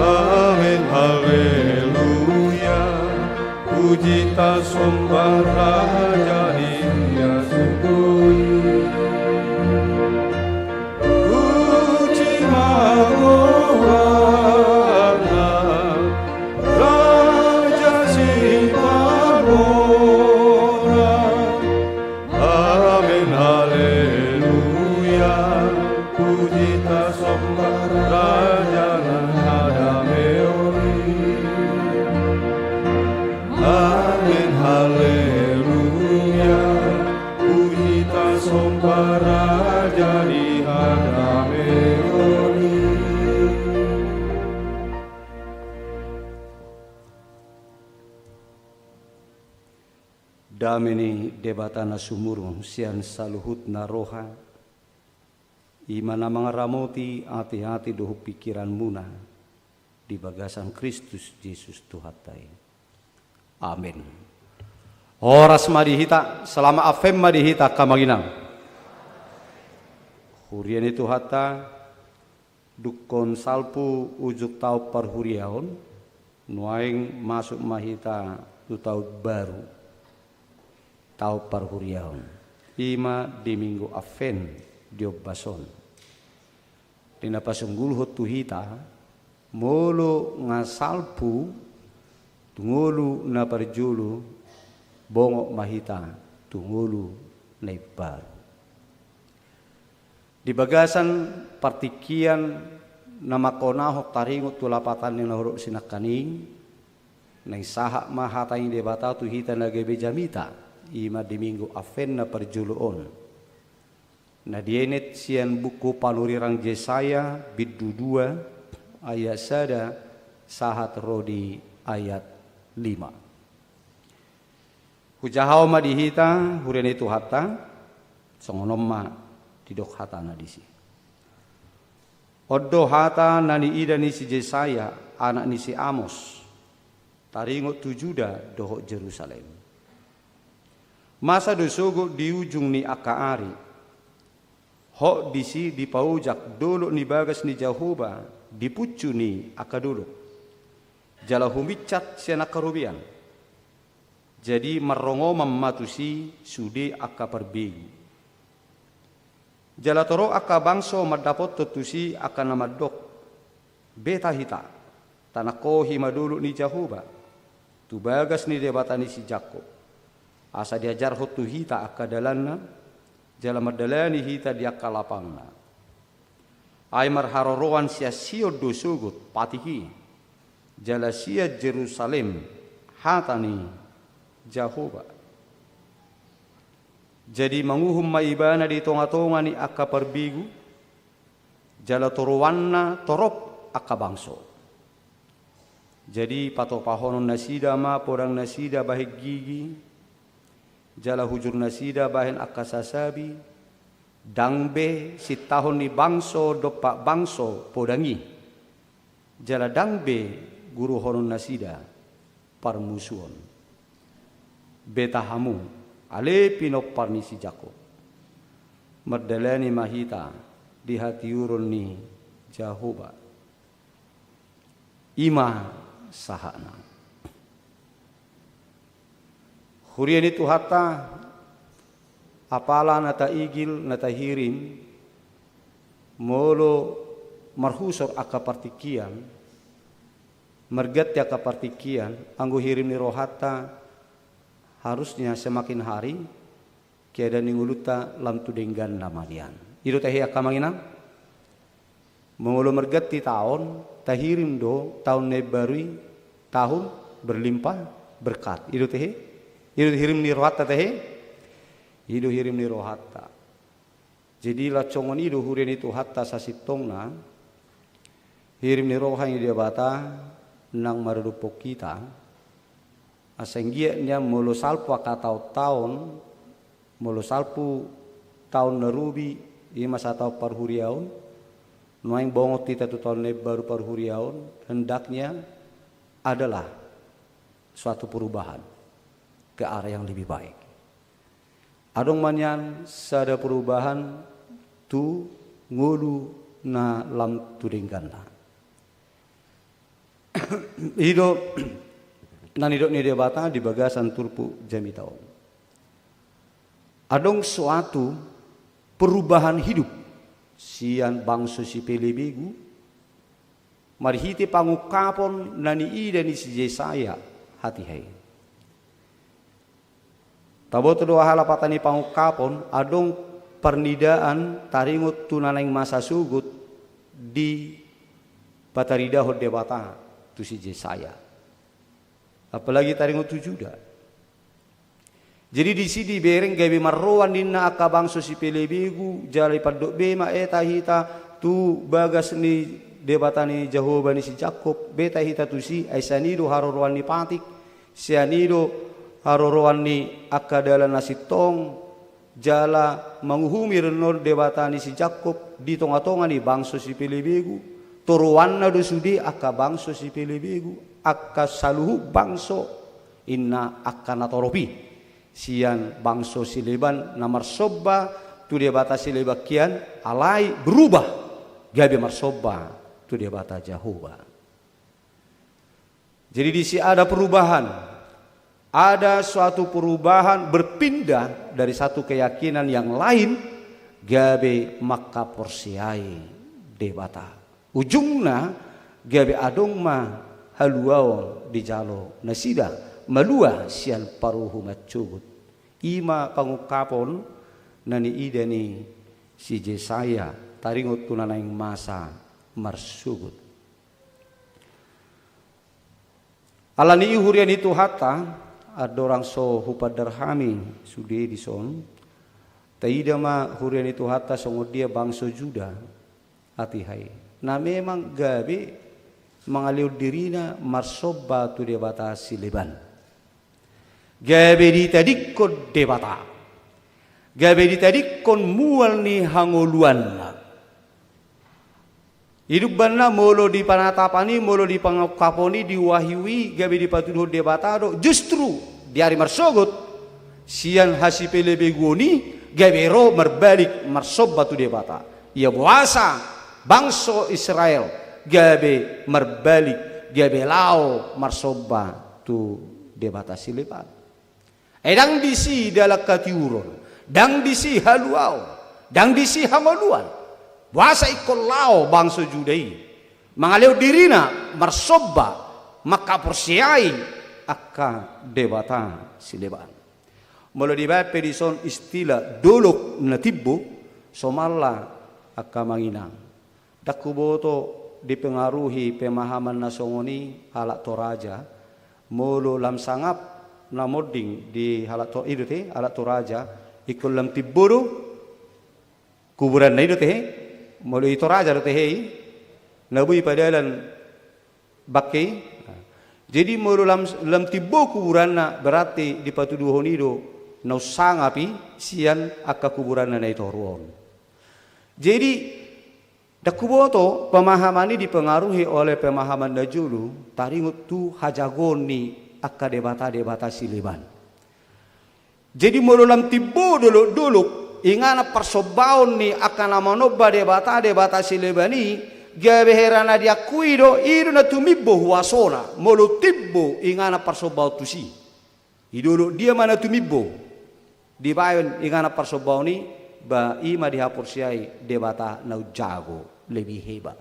Amin, haleluya. Puji tasomba Raja na sian surgo i. Puji ma goarna, Puji tasomba Raja na hadameon i. Amen, haleluya. Puji tasomba Raja di hadameon i. Dame ni Debata na sumurung sian saluhutna roha, i ma na mangaramoti ateate dohot pingkiranmuna di bagasan Kristus Jesus Tuhanta i. Amen. Horas ma di hita, selamat Advent ma di hita, angka amang inang. Huria ni Tuhanta, dungkon salpu ujung taon parhuriaon, nuaeng masuk ma hita tu taon baru, taon parhuriaon. I ma di Minggu Advent di ombas on. Di na pasunggulhon tu hita, molo nga salpu tu ngolu na parjolo, bongot ma hita tu ngolu na imbaru. Di bagasan partingkian na mangkonahon taringot tu lapatan ni na hudok sinangkaning, naeng sahat ma hata ni Debata tu hita na gabe jamita, i ma di Minggu Advent na parjolo on. Na dienet sian buku panurirang Jesaya, bindu dua, ayat sada, sahat ro di ayat lima. Hujahahon ma di hita, huria ni Tuhanta, songon on ma didok hatana disi. On do hata na niida ni si Jesaya, anak ni si Amos, taringot tu Juda dohot Jerusalem. Masa do sogot di ujung ni angka ari, hot disi dipaojak dolok ni bagas ni Jahowa di puncu ni angka dolok, jala huminsat sian angka robean. Jadi marrongoman ma tusi sude angka parbegu. Jala torop angka bangso mandapothon tusi angka na mandok: Beta hita, tanangkohi ma dolok ni Jahowa, tu bagas ni Debata ni si Jakkob, asa diajarhon tu hita angka dalanna, jala mandalani hita di angka lapangna. Ai marharoroan sian Sion do sogot patik i, jala sian Jerusalem hata ni Jahowa. Jadi manguhum ma Ibana di tongatonga ni angka parbegu, jala toruanna torop angka bangso. Jadi patopahonon nasida ma podang nasida bahen gigi, jala hujur nasida bahen angka sasabi, ndang be sintahon ni bangso dompak bangso podang i, jala ndang be guruhonon nasida parmusuon. Beta hamu, ale pinompar ni si Jakkob, mardalani ma hita di hatiuron ni Jahowa. I ma sahatna. Huria ni Tuhanta, apala na taigil, na tahirim, molo marhusor angka partingkian, marganti angka partingkian, anggo hirim ni rohanta harusnya semakin hari keadaan ni ngolunta lam tu dengganna ma nian. I do tahe angka amang inang? Molo marganti taon, tahirim do taon na imbaru i, tahun berlimpah berkat. I do tahe? I do hirim ni rohanta tahe? I do hirim ni rohanta. Jadi, laos songon i do huria ni Tuhanta sasintongna, hirim ni roha ni Debata nang maradophon hita, asa anggiat nian molo salpu angka taon-taon, molo salpu taon na robi, i ma sataon parhuriaon, nuaeng bongot hita tu taon na imbaru parhuriaon, hendaknya adalah suatu perubahan ke arah yang lebih baik. Adong ma nian sada perubahan tu ngolu na lam tu dengganna. I do na nidok ni Debata di bagasan turpuk jamita on. Adong suatu perubahan hidup sian bangso sipelebegu, marhite pangungkapon na niida ni si Jesaya hatiha i. Taboto do aha lapatan ni pangungkapon, adong parnidaan taringot tu na naeng masa sogot dipataridahon Debata tu si Jesaya. Apalagi taringot tu Juda. Jadi disi dibereng gabe marroan ninna angka bangso sipelebegu, jala ipandok be ma eta hita tu bagas ni Debata ni Jahowa ni si Jakkob, beta hita tusi, ai sian i do haroroan ni patik, sian i do haroroan ni angka dalan na sintong, jala manguhumi rennon Debata ni si Jakkob di tonga-tonga ni bangso sipelebegu, toroanna do sude angka bangso sipelebegu, angka saluhut bangso, inna angka natorop i sian bangso sileban na marsomba tu debata sileban hian, alai berubah gabe marsomba tu Debata Jahowa. Jadi disi ada perubahan, ada suatu perubahan, berpindah dari satu keyakinan yang lain, gabe mangkaporseai Debata. Ujungna gabe adong ma haluaon dijalo nasida, malua sian paruhuman sogot. I ma pangungkapon na niida ni si Jesaya taringot tu na naeng masa marsogot. Alani i huria ni Tuhanta, andorang so hupaandar hami sude dison, taida ma huria ni Tuhanta songon dia bangso Juda, hatiha i, na memang gabe mangalehon dirina marsomba tu debata sileban. Gabe ditadingkon Debata. Gabe ditadingkon mual ni hangoluanna. I do umbahen na molo di panatapan i, molo di pangungkapon i, di wahyu i, gabe dipatuduhon Debata do, justru di ari marsogot, sian hasipelebeguon i, gabe ro marbalik marsomba tu Debata. Ia boasa bangso Israel gabe marbalik, gabe laho marsomba tu debata sileban. Ai ndang disi dalan hatiuron, ndang disi haluaon, ndang disi hangoluan. Boasa ingkon laho bangso Juda i mangalehon dirina marsomba, mangkaporseai angka debata sileban. Molo dibaen pe dison istilah dolok na timbo, somalna angka amang inang. Ndang huboto dipengaruhi pemahaman na songon i halak Toraja, molo lam sangap na monding di halak To-, i do te, halak Toraja, ingkon lam timbo do kuburanna, i do tehe, molo i Toraja do tehe i, na boi padalan bangke i. Jadi molo lam, lam timbo kuburanna, berarti dipatuduhon i do na umsangap i sian angka kuburanna na i toru on. Jadi, ndang huboto pemahaman i dipengaruhi oleh pemahaman na jolo, taringot tu hajagoon ni angka debata-debata sileban. Jadi molo lam timbo dolok-dolok inganan parsombaon ni angka na manomba debata-debata sileban i, gabe hera na diakui do, i do na tumimbo huasona, molo timbo inganan parsombaon tusi. I dolok dia ma na tumimbo dibaen inganan parsombaon i, ba i ma dihaporseai debata na umjago, lebih hebat,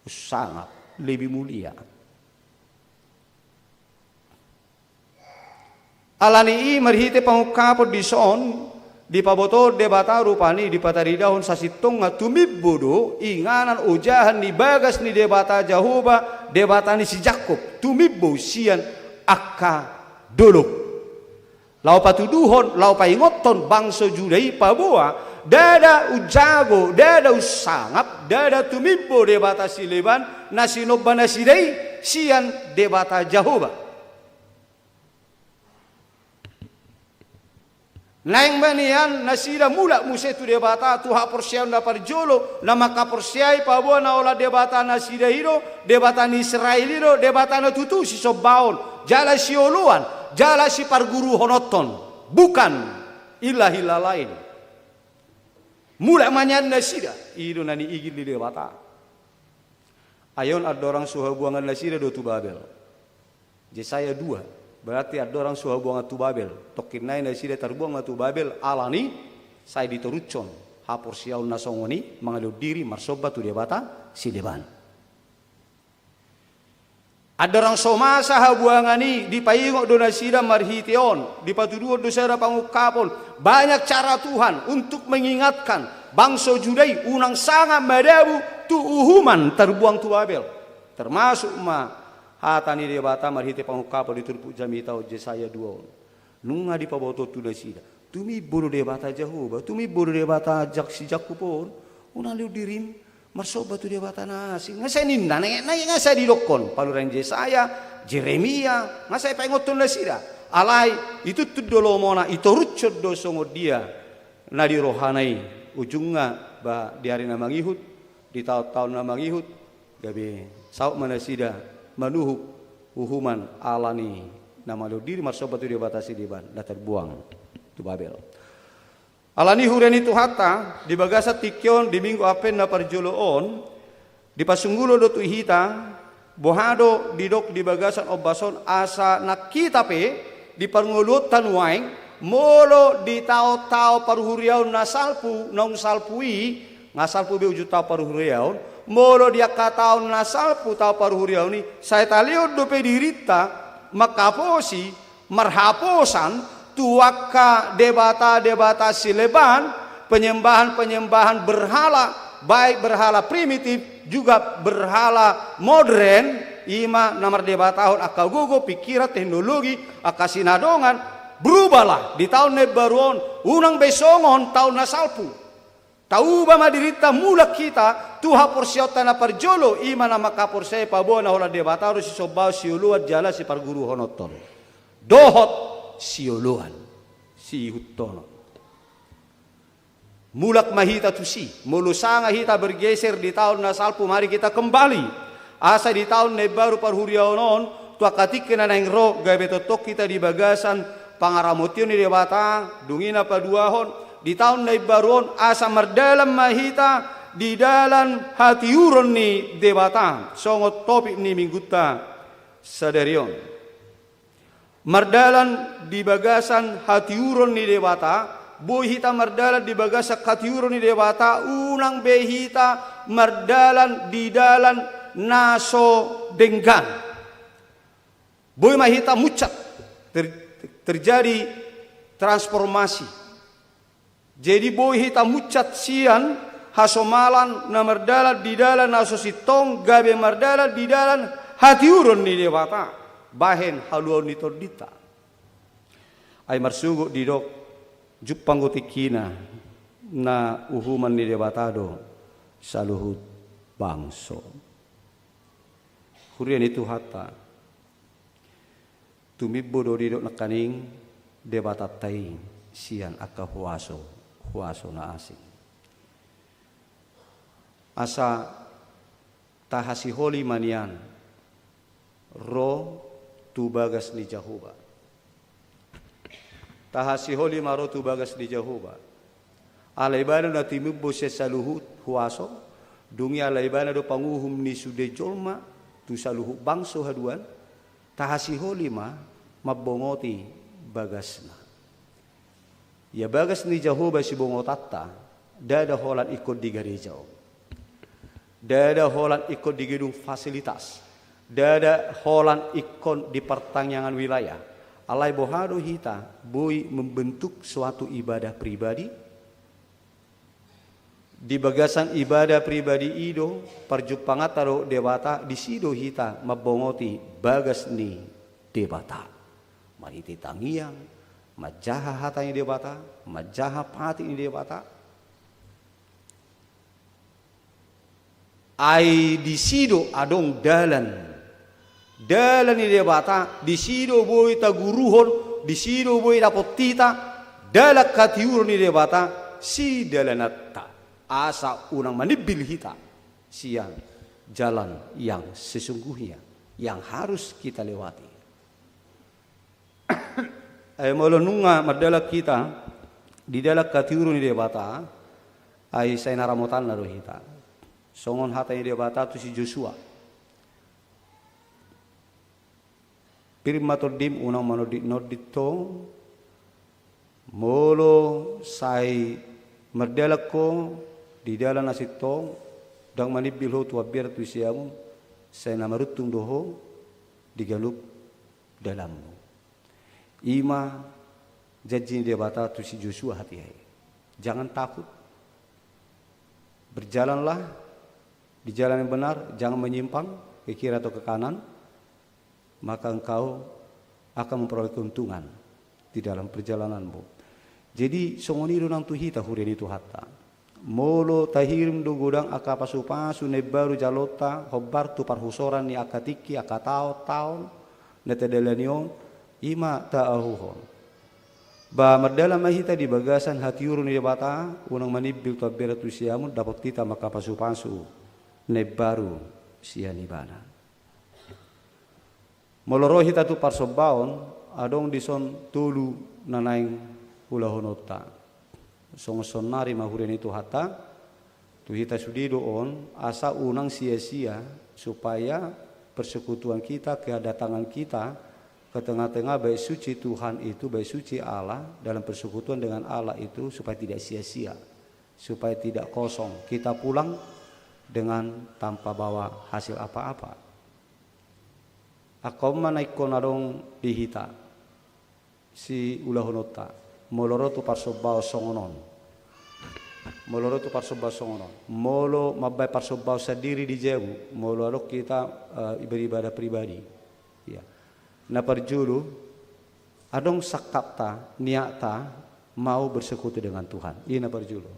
umsangap, lebih mulia. Alani i marhite pangungkapon dison, dipabotohon Debata rupani, dipataridahon sasintongna tumimbo do inganan ojahan ni bagas ni Debata Jahowa, Debata ni si Jakkob, tumimbo sian angka dolok. Laho patuduhon, laho paingothon bangso Juda i paboa, ndada umjago, ndada umsangap, ndada tumimbo debata sileban na sinomba nasida i sian Debata Jahowa. Naeng ma nian nasida mulak muse tu Debata, tu haporseaon na parjolo, na mangkaporseai paboa na holan debata nasida i do, debata ni Israel i do, debata na tutu sisombaon, jala sioloan, jala siparguruhononhon. Bukan ilah-ilah lain. Mulak ma nian nasida, i do na niigil ni Debata. Ai on andorang so habuangan nasida do tu Babel. Jesaya dua, berarti andorang so habuangan tu Babel. Tongkin nai nasida tarbuang ma tu Babel, alani sai ditorushon haporseaon na songon i, mangalehon diri marsomba tu debata sileban. Andorang so masa habuangan i, dipaingot do nasida marhite on, dipatuduhon do sada pangungkapon, banyak cara Tuhan untuk mengingatkan bangso Juda i unang sanga madabu tu uhuman tarbuang tu Babel. Termasuk ma hata ni Debata marhite pangungkapon di turpuk jamita on, Jesaya dua on. Nunga dipaboto tu nasida, tumimbo do Debata Jahowa, tumimbo do Debata Jak-, si Jakub on. Unang liu dirim marsomba tu debata na asing. Nga sai ninna, nga, nga, nga sai didokkon panurirang Jesaya, Jeremia, nga sai paingothon nasida. Alai itutu do lomona, itorushon do songon dia na di rohana i. Ujungna ba di ari na mangihut, di taon-taon na mangihut, gabe saut ma nasida manuhuk uhuman ala ni na malo diri marsomba tu debata sideban na tarbuang tu Babel. Ala ni huria ni Tuhanta, di bagasan tingki on, di Minggu Advent na parjolo on, dipasunggulo do tu hita, boha do didok di bagasan ombas on, asa nang hita pe di parngoluonta nuaeng, molo di taon-taon parhuriaon na salpu, naung salpu i, nga salpu be ujung taon parhuriaon, molo di angka taon na salpu taon parhuriaon i, sai talehon dope dirinta manghaposi, marhaposan tu angka debata-debata sileban, penyembahan-penyembahan berhala, baik berhala primitif juga berhala modern, ima na mardebatahon angka gogo, pikiran, teknologi, angka sinadongan. Berubahlah di taon na imbaru on, unang be songon taon na salpu. Tauba ma dirinta, mulak hita tu haporseaonta na parjolo, ima na manghaporseai paboa na holan Debata do sisombaon, sioloan jala siparguruhononton dohot sioloan, siihuthonon. Mulak ma hita tusi, molo sanga hita bergeser di taon na salpu, mari kita kembali. Asa di taon na imbaru parhuriaon on, tu angka tingki na naeng ro, gabe tongtong hita di bagasan pangaramotion ni Debata, dung i na paduahon, di taon na imbaru on, asa mardalan ma hita di dalan hatiuron ni Debata, songon topik ni minggunta sadari on. Mardalan di bagasan hatiuron ni Debata, boi hita mardalan di bagasan hatiuron ni Debata, unang be hita mardalan di dalan na so denggan. Boi ma hita muncat, ter-, terjadi transformasi. Jadi boi hita muncat sian hasomalan na mardalan di dalan na so sintong, gabe mardalan di dalan hatiuron ni Debata, bahen haluaon ni tondinta. Ai marsogot didok, jumpang do tingkina na uhuman ni Debata do saluhut bangso. Huria ni Tuhanta. Tumimbo do didok nangkaning Debatanta i sian angka huaso, huaso na asing. Asa tahasiholi ma nian ro tu bagas ni Jahowa. Tahasiholi ma ro tu bagas ni Jahowa. Ala ibana na tumimbo sian saluhut huaso, dung i ala ibana do panguhum ni sude jolma tu saluhut bangso haduan, tahasiholi ma mambongoti bagasna. Ia bagas ni Jahowa sibongotanta, ndada holan ingkon di gareja on. Ndada holan ingkon di gedung fasilitas. Ndada holan ingkon di partangiangan wilayah. Alai boha do hita boi membentuk suatu ibadah pribadi? Di bagasan ibadah pribadi i do, parjumpanganta dohot Debata, disi do hita mambongoti bagas ni Debata. Marhite tangiang, manjaha hata ni Debata, manjaha patik ni Debata. Ai disi do adong dalan. Dalan ni Debata, disi do boi taguruhon, disi do boi dapot hita, dalan hatiuron ni Debata, sidalananta. Asa unang manimbil hita sian jalan yang sesungguhnya, yang harus kita lewati. Ai molo nunga mardalan hita di dalan hatiuron ni Debata, ai sai na ramotanna do hita. Songon hata ni Debata tu si Josua. Pir ma tondim, unang manonditnondit ho, molo sai mardalan ho di dalan na sintong, ndang manimbil ho tu ambiar tu siamun, sai na maruntung do ho, di ganup dalanmu. I ma janji ni Debata tu si Josua hatiha i. Jangan takut. Berjalanlah di jalan yang benar, jangan menyimpang ke kiri atau ke kanan, maka engkau akan memperoleh keuntungan di dalam perjalananmu. Jadi songon i do nang tu hita, huria ni Tuhanta. Molo tahirim do godang angka pasupasu na imbaru jaloonta, hombar tu parhusoran ni angka tingki, angka taon, taon na tadalani on, i ma taahuhon. Ba mardalan ma hita di bagasan hatiuron ni Debata, unang manimbil tu ambilan tu siamun, dapot hita ma angka pasupasu na imbaru sian Ibana. Molo ro hita tu parsombaon, adong dison tolu na naeng ulahononta. Songon saonari ma, huria ni Tuhanta, tu hita sude do on, asa unang sia-sia, supaya persekutuan kita, kedatangan kita ke tengah-tengah bait suci Tuhan itu, bait suci Allah, dalam persekutuan dengan Allah itu, supaya tidak sia-sia, supaya tidak kosong kita pulang dengan tanpa bawa hasil apa-apa. Angka on ma na ingkon adong di hita siulahononta. Molo ro tu parsombaon songon on. Molo ro tu parsombaon songon on. Molo mambaen parsombaon sandiri di jabu, molo adong hita, eh, beribadah pribadi. Ya. Na parjolo, adong sangkapta, niatta, mau bersekutu dengan Tuhan. I na parjolo.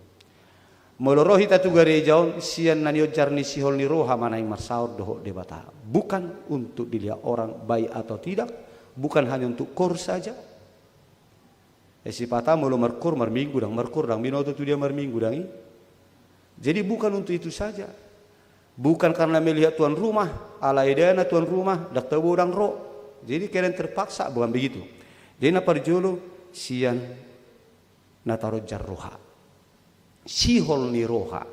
Molo ro hita tu gareja on, sian na nionjar ni sihol ni roha ma naeng marsaor dohot Debata. Bukan untuk dilihat orang baik atau tidak, bukan hanya untuk koor saja. Eh, sipata molo markoor, marminggu ndang, markoor ndang, binoto tu dia marminggu ndang i. Jadi bukan untuk itu saja. Bukan karena melihat tuan rumah, ala edana tuan rumah, ndang tabo ndang ro. Jadi keadaan terpaksa, bukan begitu. Jadi na parjolo, sian na taronjar roha. Sihol ni roha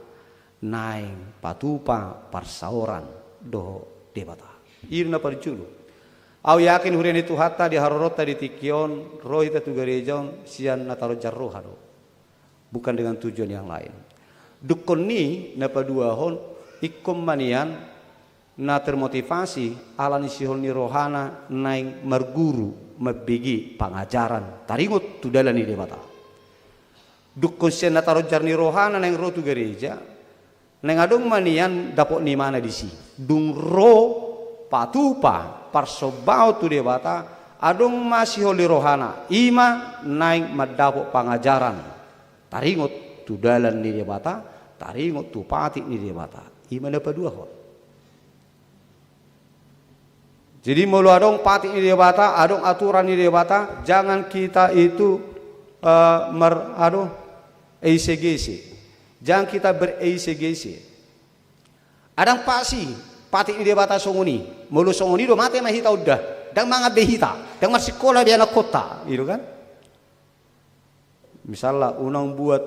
naeng patupa parsaoran dohot Debata. I do na parjolo. Au yakin, huria ni Tuhanta, di haroronta di tingki on, ro hita tu gareja on sian na taronjar roha do. Bukan dengan tujuan yang lain. Dungkon ni na paduahon, ingkon ma nian na termotivasi ala ni sihol ni rohana naeng marguru, mambege pangajaran, taringot tu dalan ni Debata. Dungkon sian na taronjar ni rohana naeng ro tu gareja, naeng adong ma nian dapot ni imana disi. Dung ro patupa parsombaon tu Debata, adong ma sihol ni rohana, i ma naeng mandapot pangajaran, taringot tu dalan ni Debata, taringot tu patik ni Debata. I ma na paduahon. Jadi molo adong patik ni Debata, adong aturan ni Debata, jangan kita itu, eh, mer-, anu, eisegese. Jangan kita bereisegese. Adong pasti patik ni Debata songon i. Molo songon i do, mate ma hita, udah. Ndang mangan be hita, ndang marsikola be anakkonta, gitu kan? Misalna, unang buat,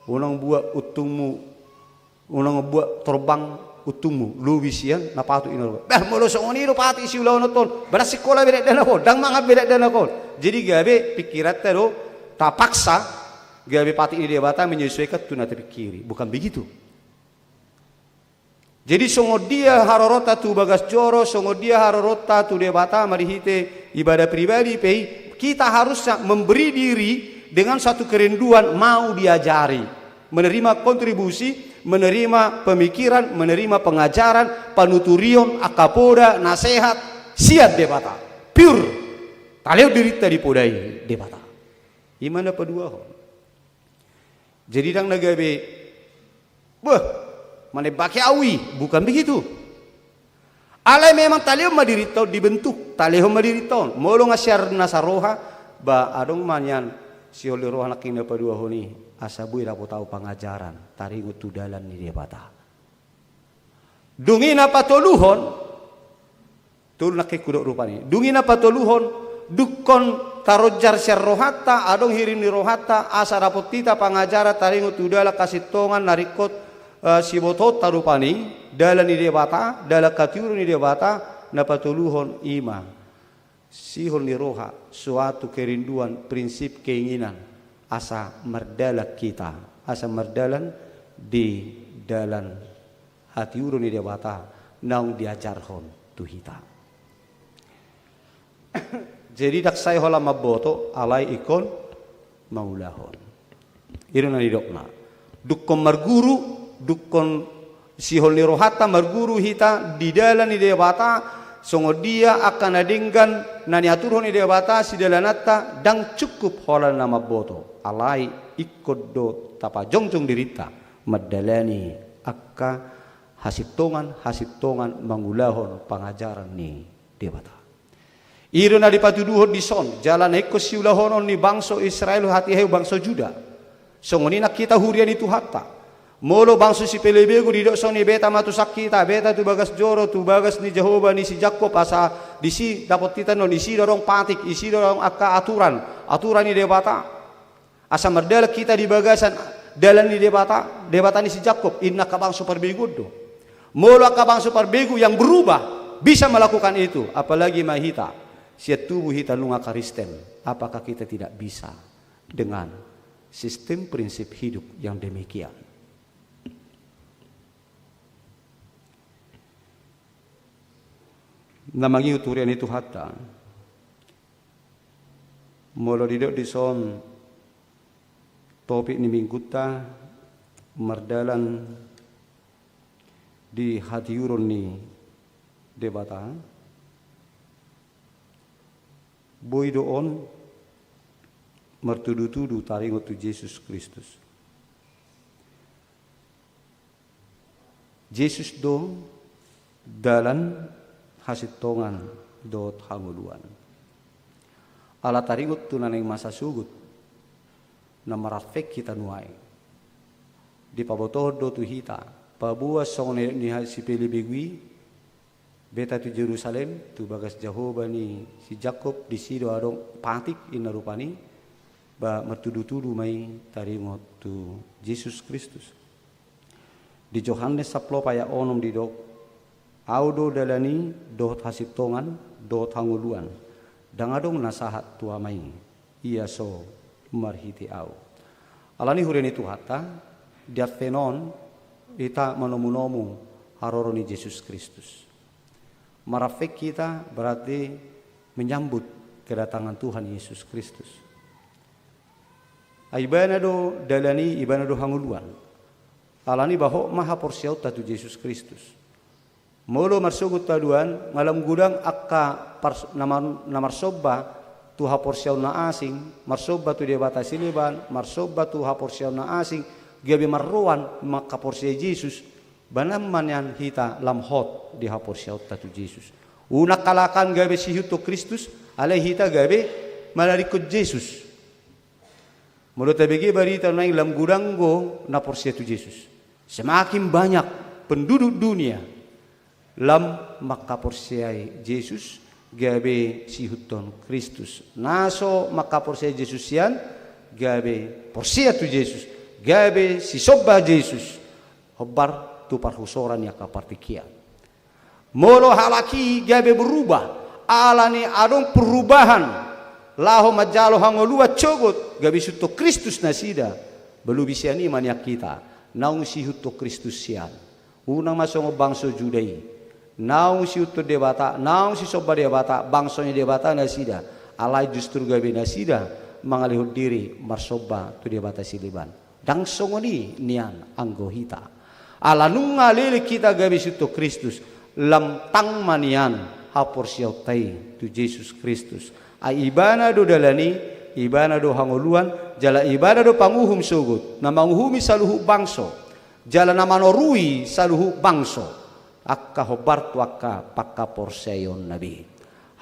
unang buat untungmu, unang buat torbang untungmu lobi sian na patut i na roa. Bah, molo songon i do patik siulahononta on, ba ndang sikola be dakdanak on, ndang mangan be dakdanak on. Jadi gabe pikiranta do tapaksa, gabe patik ni Debata menyesuaikan tu na tapikiri. Bukan begitu. Jadi songon dia haroronta tu bagas joro, songon dia haroronta tu Debata marhite ibadah pribadi pe i, kita harusnya memberi diri dengan satu kerinduan mau diajari, menerima kontribusi, menerima pemikiran, menerima pengajaran, panuturion, angka poda, nasehat sian Debata. Pure. Talehon dirinta dipodai Debata. I ma na paduahon. Jadi ndang na gabe, beh, manembaki au i, bukan begitu. Alai memang talehon ma dirinta on, dibentuk, talehon ma dirinta on. Molo nga sian nasa roha, ba adong ma nian sihol ni roha nangkin na paduahon i, asa boi dapot au pangajaran, taringot tu dalan ni Debata. Dung i na patoluhon, tolu nangkin hudok rupani. Dung i na patoluhon, dungkon taronjar sian rohanta, adong hirim ni rohanta, asa dapot hita pangajaran taringot tu dalan hasintongan na ringkot, eh, sibotoonta rupani, dalan ni Debata, dalan hatiuron ni Debata, na patoluhon i ma sihol ni roha, suatu kerinduan, prinsip, keinginan, asa mardalan hita, asa mardalan di dalan hatiuron ni Debata naung diajarhon tu hita. Jadi ndang sai holan mamboto, alai ingkon mangulahon. I do na nidokna. Dungkon marguru, dungkon sihol ni rohanta marguru hita di dalan ni Debata, songon dia angka na denggan na niaturhon ni Debata sidalananta, ndang cukup holan na mamboto. Alai ingkon do tapajongjong dirinta mandalani angka hasintongan-hasintongan mangulahon pangajaran ni Debata. I do na dipatuduhon dison, jala na ingkon siulahonon ni bangso Israel, hatiha bangso Juda. Songon i nang hita huria ni Tuhanta. Molo bangso sipelebegu didok songon i, beta ma tu sangkita, beta tu bagas joro, tu bagas ni Jahowa ni si Jakkob, asa disi dapot hita annon, disi do adong patik, disi do adong angka aturan, aturan ni Debata. Asa mardalan hita di bagasan dalan ni Debata, Debata ni si Jakkob, inna angka bangso parbegu do. Molo angka bangso parbegu yang berubah bisa melakukan itu, apalagi ma hita, sian tubuh hita nunga Kristen, apakah kita tidak bisa dengan sistem prinsip hidup yang demikian? Na mangihut huria ni Tuhanta. Molo didok dison topik ni minggunta mardalan di hatiuron ni Debata, boi do on martudu-tudu taringot tu Jesus Kristus. Jesus do dalan, hasintongan dohot hangoluan. Ala taringot tu na naeng masa sogot na mararfek hita nuaeng, dipabotohon do tu hita, paboa songon na nidok ni sipelebegu i, beta tu Jerusalem, tu bagas Jahowa ni si Jakkob, disi do adong patik, inna rupani, ba martudu-tudu ma i taringot tu Jesus Kristus. Di Johannes sampulu opat ayat onom didok, Ahu do dalan i, dohot hasintongan, dohot hangoluan. Ndang adong na sahat tu Ama i, ia so marhite Ahu. Alani huria ni Tuhanta, di Advent on hita manomu-nomu haroro ni Jesus Kristus. Mararfek hita berarti menyambut kedatangan Tuhan Yesus Kristus. Ai Ibana do dalan i, Ibana do hangoluan. Alani i ba hot ma haporseaonta tu Jesus Kristus. Molo marsogot haduan, nga lam godang angka pars-, na mar-, na marsomba tu haporseaon na asing, marsomba tu debata sileban, marsomba tu haporseaon na asing, gabe marroan mangkaporseai Jesus, ba unang ma nian hita lam hot di haporseaonta tu Jesus. Unang halak an gabe siihuthon Kristus, alai hita gabe manadingkon Jesus. Molo tabege barita nuaeng, lam godang do na porsea tu Jesus. Semakin banyak penduduk dunia lam mangkaporseai Jesus, gabe siihuthon Kristus. Na so mangkaporseai Jesus sian, gabe porsea tu Jesus, gabe sisomba Jesus, hombar tu parhusoran ni angka partingkian. Molo halak i gabe berubah, alani adong perubahan, laho manjalo hangoluan sogot, gabe siihuthon Kristus nasida, ba lobi sian i ma nian hita, naung siihuthon Kristus sian. Unang ma songon bangso Juda i, naung siihuthon Debata, naung sisomba Debata, bangso ni Debata nasida, alai justru gabe nasida mangalehon diri marsomba tu debata sileban. Ndang songon i nian anggo hita. Ala nunga leleng hita gabe siihuthon Kristus, lam tang ma nian haporseaonta i tu Jesus Kristus. Ai Ibana do dalan i, Ibana do hangoluan, jala Ibana do panguhum sogot, na manguhumi saluhut bangso, jala na manorui saluhut bangso, angka hombar tu angka pangkaporseaionna be.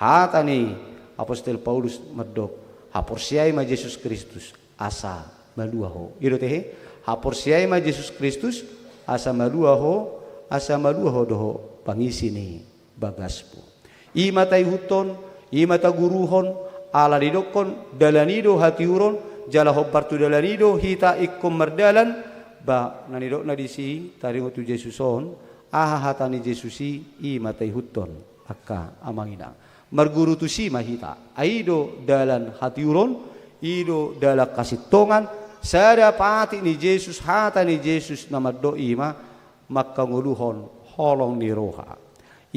Hata ni apostel Paulus mandok, haporseai ma Jesus Kristus, asa malua ho. I do tehe, haporseai ma Jesus Kristus, asa malua ho, asa malua ho dohot pangisi ni bagasmu. I ma taihuthon, i ma taguruhon, ala didokkon dalan i do hatiuron, jala hombar tu dalan i do hita ingkon mardalan, ba na nidokna disi taringot tu Jesus on, aha hata ni Jesus i, i ma taihuthon, angka amang inang. Marguru tusi ma hita. Ai i do dalan hatiuron, i do dalan hasintongan, sada patik ni Jesus, hata ni Jesus na mandok i ma, manghangoluhon holong ni roha.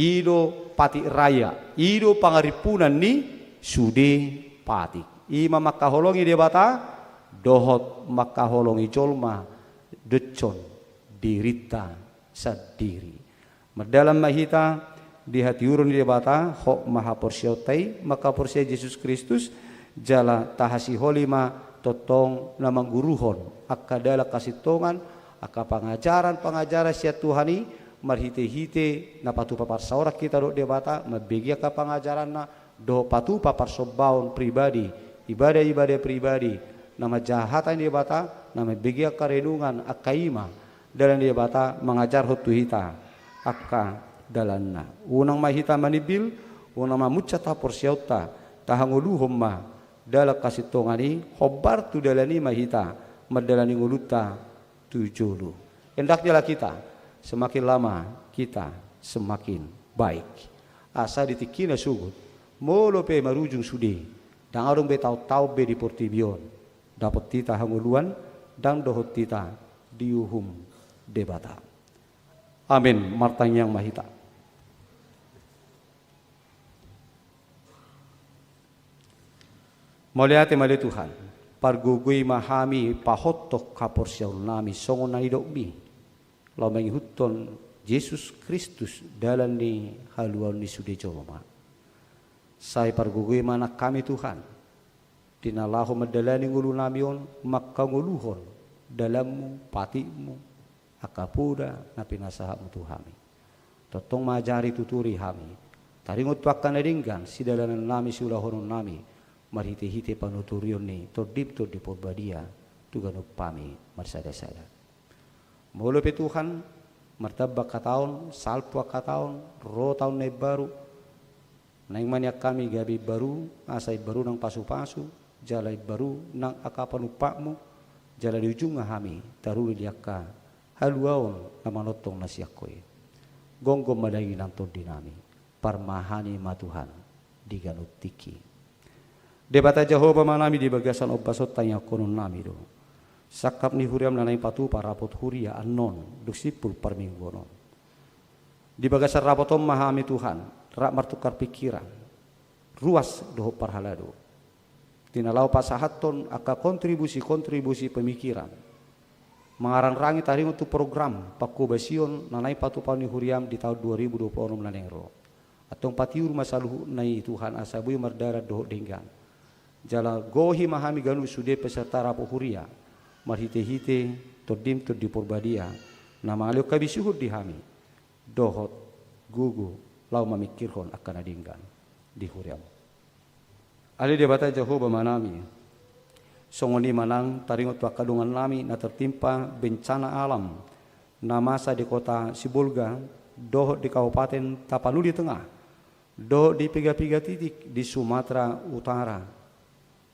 I do patik raya, i do pangarimpunan ni sude patik. I ma mangkaholongi Debata dohot mangkaholongi jolma dohot dirinta sandiri. Mardalan ma hita di hatiuron ni Debata, hot ma haporseaonta i mangkaporseai Jesus Kristus, jala tahasiholi ma tongtong na mangguruhon angka dalan hasintongan, angka pangajaran-pangajaran sian Tuhan i, marhite-hite na patupa parsaoran hita dohot Debata, mambege angka pangajaranna, dohot patupa parsombaon pribadi, ibadah-ibadah pribadi, na manjaha hata ni Debata, na mambege angka renungan, angka i ma dalan ni Debata mangajarhon tu hita angka dalanna. Unang ma hita manimbil, unang ma munsat haporseaonta, tahangoluhon ma dalan hasintongan i, hombar tu dalan i ma hita mandalani ngolunta tu jolo. Hendaknya lah kita, semakin lama kita semakin baik. Asa di tingki na sogot, molo pe marujung sude, ndang adong be taon-taon be di portibi on dapot hita hangoluan, ndang dohot hita diuhum Debata. Amin. Martangiang ma hita. Mauliate ma ale Tuhan, pargogoi ma hami pahothon haporseaonnami songon na nidokmi, laho mangihuthon Jesus Kristus dalan ni haluaon ni sude jolma. Sai pargogoi ma nang hami Tuhan, di na laho mandalani ngolunami on, mangkangoluhon dalanmu, patikmu, angka poda na pinasahatmu tu hami. Tongtong ma ajari, tuturi hami, taringot tu angka na denggan sidalanannami, siulahononnami, marhite-hite panuturion ni Tondim Tondi Porbadia tu ganup hami marsada-sada. Molo pe Tuhan, martamba angka taon, salpu angka taon, ro taon na imbaru, naeng ma nian hami gabe imbaru, asa imbaru nang pasu-pasu, jala imbaru nang angka panumpatmu, jala di ujungna hami taruli di angka haluaon na manongtong na sian Ho i. Gomgom ma daging nang tondinami, parmahani ma Tuhan di ganup tingki. Debata Jahowa Amanami, di bagasan ombas on tangiangkononnami do sangkap ni huriam na naeng patupa rapot huria annon dung simpul parmingguon on. Di bagasan rapot on ma hami Tuhan rap martukar pingkiran, ruas dohot parhalado, di na laho pasahathon angka kontribusi-kontribusi pemikiran, mangarangrangi taringot tu program pangkobasion na naeng patupaon ni huriam di taon dua ribu dua puluh onom na naeng ro. Antong patiur ma saluhutna i Tuhan, asa boi mardalan dohot denggan. Jala gohi ma hami ganup sude peserta rapot huria, marhite-hite Tondim Tondi Porbadia, na mangalehon habisuhon di hami dohot gogo laho mamingkirhon angka na denggan di huriam. Ale Debata Jahowa Amanami, songon i ma nang taringot tu angka dongannami na tertimpa bencana alam na masa di Kota Sibolga dohot di Kabupaten Tapanuli Tengah, dohot di piga-piga titik di Sumatera Utara,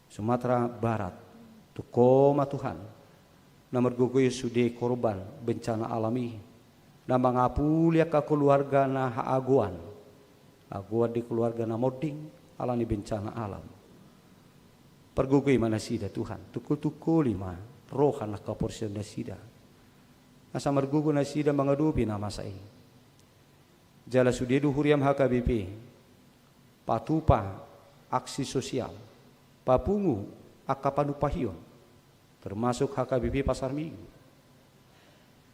Sumatera Barat. Tu Ho ma Tuhan na margogoihon sude korban bencana alam i, na mangapuli angka keluarga na haagoan, agoan di keluarga na monding ala ni bencana alam. Pargogoi ma nasida Tuhan, tungkol-tungkoli ma roha nang haporseaon nasida, asa margogo nasida mangadopi na masa i. Jala sude do huriam H K B P patupa aksi sosial, papungu angka panumpahion, termasuk H K B P Pasar Minggu.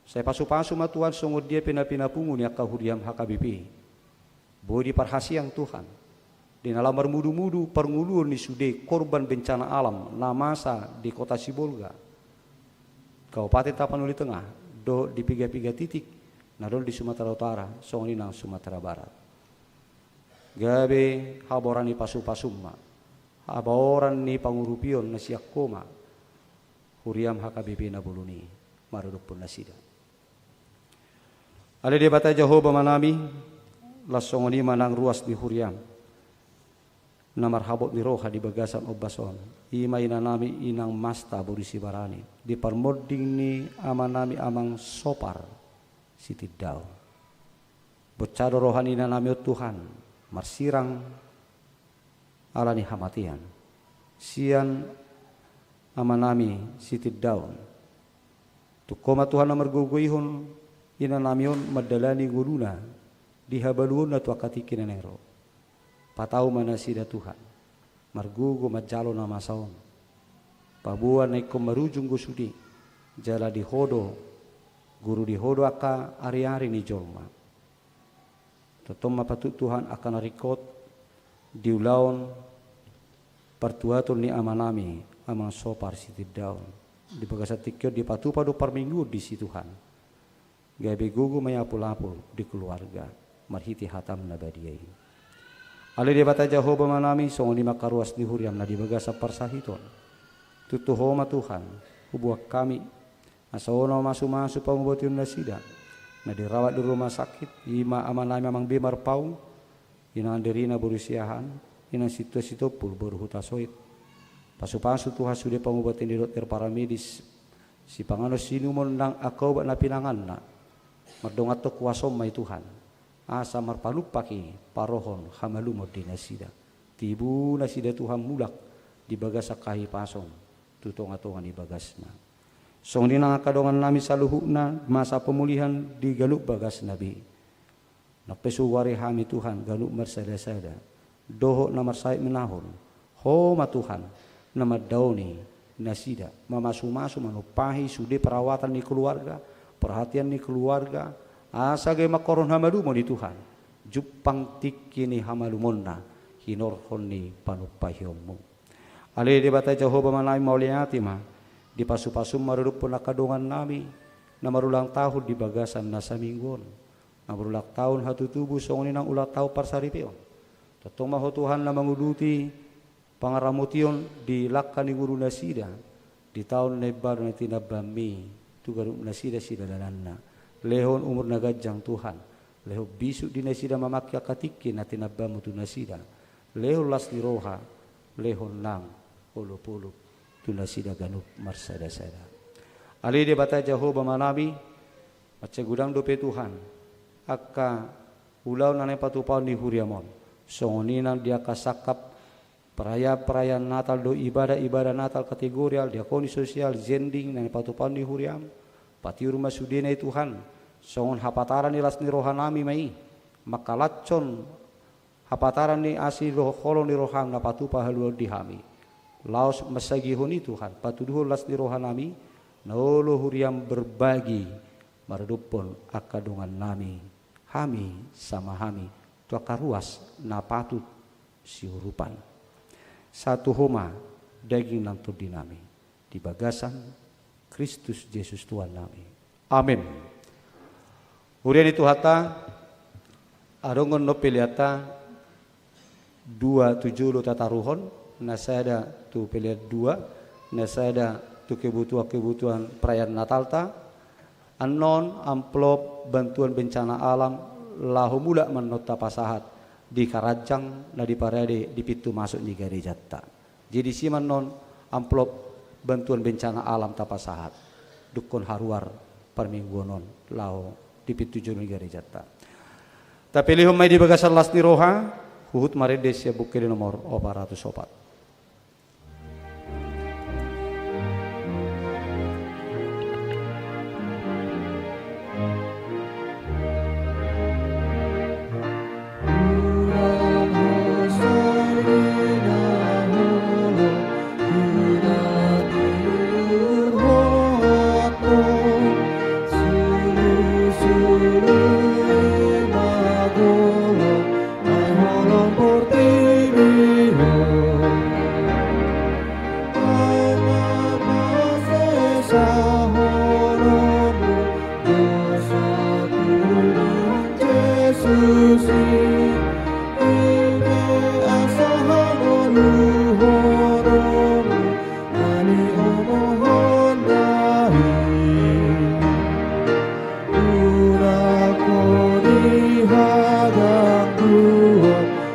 Sai pasu-pasu ma Tuhan songon dia pe na pinapungu ni angka huriam H K B P. Boi diparhaseang Tuhan, di na laho marmudu-mudu parngoluon ni sude korban bencana alam na masa di Kota Sibolga, Kabupaten Tapanuli Tengah, dohot di piga-piga titik na adong di Sumatera Utara, songon i nang Sumatera Barat. Gabe habaoran ni pasu-pasum ma, habaoran ni pangurupion na sian Ho ma huriam H K B P na bolon i maradophon nasida. Ale Debata Jahowa Amanami, laos songon i ma nang ruas ni huriam na marhabot ni roha di bagasan ombas on, i ma inanami Inang Masta boru Sibarani, di parmonding ni amanami Amang Sopar Sitindaon. Bonsa do roha ni inanami on Tuhan, marsirang ala ni hamatean sian amanami Sitindaon. Tu Ho ma Tuhan na margogoihon inanami on mandalani ngoluna di habaluonna tu angka tingki na naeng ro. Patau ma nasida Tuhan, margogo manjalo na masa on. Paboa na ingkon marujung do sude, jala di Ho do, guru, di Ho do angka ari-ari ni jolma. Tongtong ma patut Tuhan angka na ringkot di ulaon partuaton ni amanami, Amang Sopar Sitindaon. Di bagasan tingki on dipatupa do parmingguon disi Tuhan. Gabe gogo ma i apul-apul di keluarga, marhite hataM na badia i. Ale Debata Jahowa Amanami, songon i ma angka ruas ni huriaM na di bagasan parsahiton. Tutu Ho ma Tuhan, huboan hami, asa Ho na mamasu-masu pangubation nasida, na dirawat di rumah sakit, i ma amanami Amang Bey Marpaung, Inang Anderina boru Siahaan, Inang Sintua Sitompul boru Hutasoit. Pasu-pasu Tuhan sude pangubation ni dokter, paramedis, sipanganon siinumon nang angka obat na pinanganna. Mardongan tu kuasaM ma i Tuhan, asa marpanumpak i parohon hamalumon di nasida. Tibu nasida Tuhan mulak di bagasan hahipason tu tonga-tonga ni bagasna. Songon i nang angka dongannami saluhutna, masa pemulihan di ganup bagasna be. Nang pe so huari hami Tuhan ganup marsada-sada dohot na marsahit menahun, Ho ma Tuhan na mandaoni nasida, mamasu-masu manumpahi sude perawatan ni keluarga, perhatian ni keluarga, asa gabe mangkorhon hamalumon i Tuhan, jumpang tingki ni hamalumonna hinorhon ni panumpahionMu. Ale Debata Jahowa Amanami, mauliate ma di pasu-pasuM maradophon angka dongannami na marulang tahun di bagasan na saminggu on, na marulang tahun hatutubu, songon i nang ulang tahun parsaripeon. Tongtong ma Ho Tuhan na manguduti pangaramotion di langka ni ngolu nasida di taon na imbaru na tinambaMi tu ganup nasida sidalananna. Lehon umur na ganjang Tuhan, lehon bisuk di nasida mamangke angka tingki na tinambaMu tu nasida. Lehon las ni roha, lehon nang olop-olop tu nasida ganup marsada-sada. Ale Debata Jahowa Amanami, mansai godang dope Tuhan angka ulaon na naeng patupaon ni huriaM on, songon i nang di angka sangkap perayaan-perayaan Natal dohot ibadah-ibadah Natal kategorial, diakonis, sosial, jending na naeng patupaon ni huriaM. Patiur ma sudena i Tuhan, songon hapataran ni las ni rohanami ma i, mangkalashon hapataran ni asi dohot holong ni rohaM na patupa haluaon di hami. Laos mansagihon i Tuhan, patuduhon las ni rohanami, na olo huriaM berbagi maradophon angka dongannami, hami sama hami, tu angka ruas na patut siurupan. Sahat tu Ho ma daging nang tondinami di bagasan Kristus Jesus Tuhannami. Amen. Huria ni Tuhanta, adong on peleanta dua tu jolo tataruhon, na sada tu pelean dua, na sada tu kebutuhan-kebutuhan perayaan Natalta. Annon amplop bantuan bencana alam laho mulak ma annon tapasahat di karanjang na diparade di pintu masuk ni garejanta. Jadi disi ma annon amplop bantuan bencana alam tapasahat, dungkon haruar parmingguon on laho di pintu jolo ni garejanta. Tapelehon ma i di bagasan las ni roha, huhut marende sian Buku Ende nomor opat ratus opat. Unang honi hagangguon,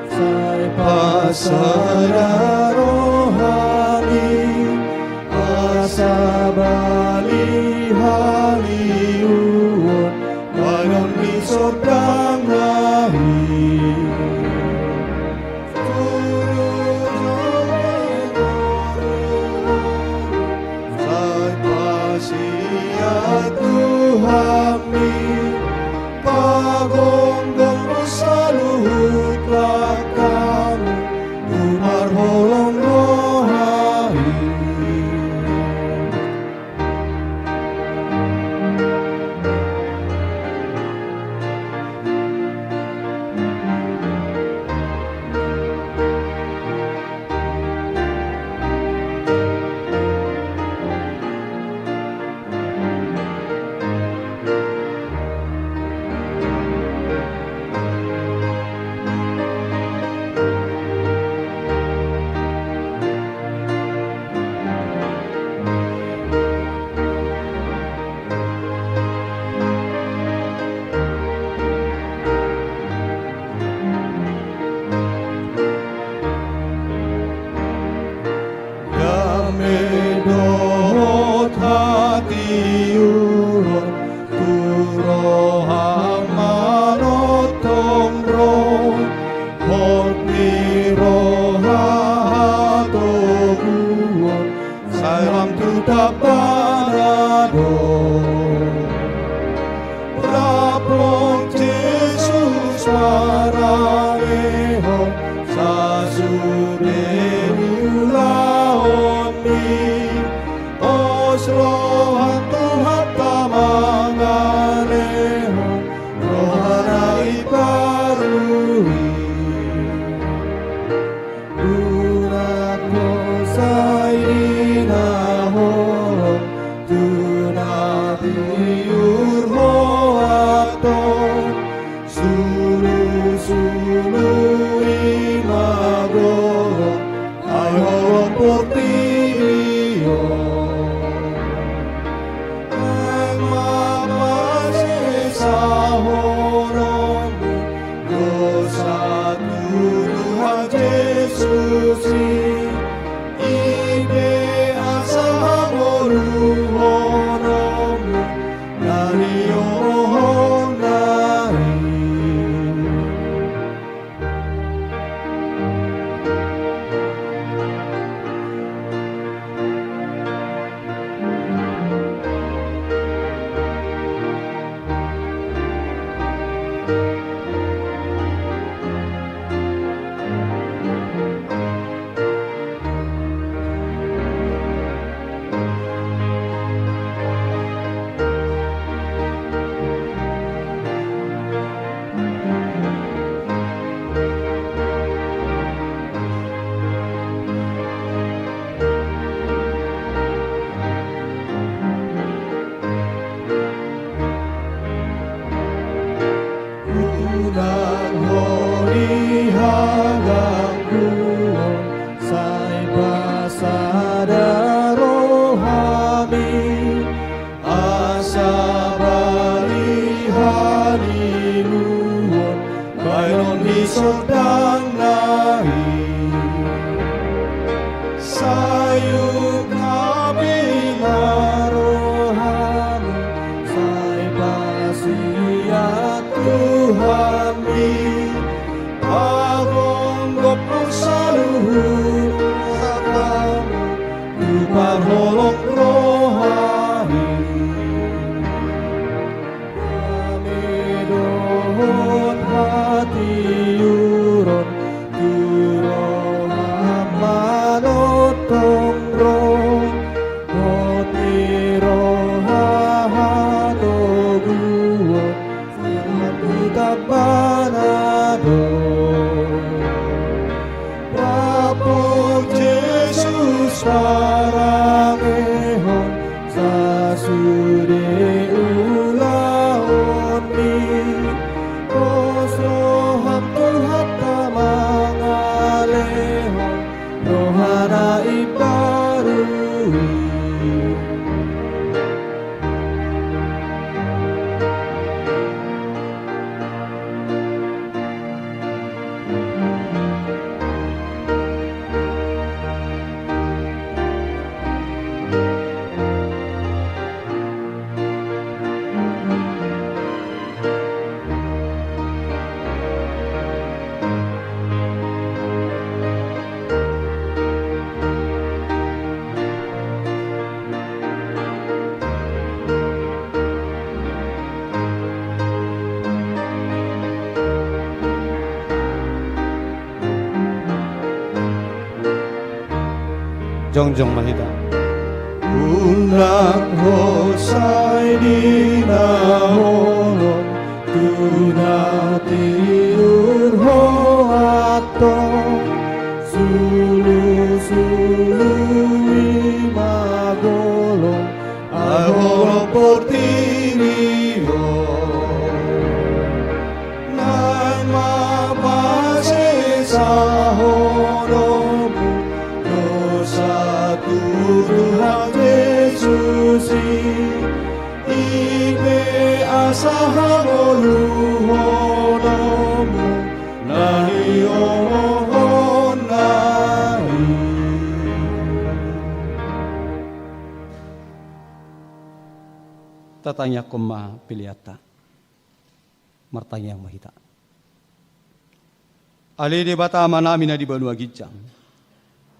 sai pasada rohami, asa bali haliuon, bahen ni sondang na i. Sai pasian tu hami, pagomgom saluhut langkami, tu marholong Parangehon sasude ni ulaonni, pos roham Tuhanta mangalehon rohana imbaru i. Unang ho sai dinaholhon tu na tiur ho antong, sulusulu i ma gogo, ai holong portibi on. Ai ma pasesahononmu dosa tu Tuhan Jesus i, i pe asa hangoluhononmu na niomohonna i. Unang ho dihaganggu on, sai pasada rohami, asa baliha niluhon baenon ni sondangna i. Sai ungkapi ma rohami, sai pasian Tuhanmi, pagokhon saluhut hatamu tu parholong roha i. Dame dohot hatiuron tu roham ma tongtong ro, hot ni roha hatoguon, sian hutambana do. Rap dohot Jesus parangehon sasude ulaonni, pos roham Tuhanta mangalehon rohana imbaru i. Jongjong ma hita. Unang ho sai dinaholhon tu na tiur ho antong, sulusulu i ma gogo, ai holong portibi on. Nang ma pasesahononmu dosa tu Tuhan Jesus i, i pe asa hangoluhononmu na niomohonna i. Tatangiangkon ma peleanta. Martangiang ma hita. Ale Debata Amanami na di banua ginjang,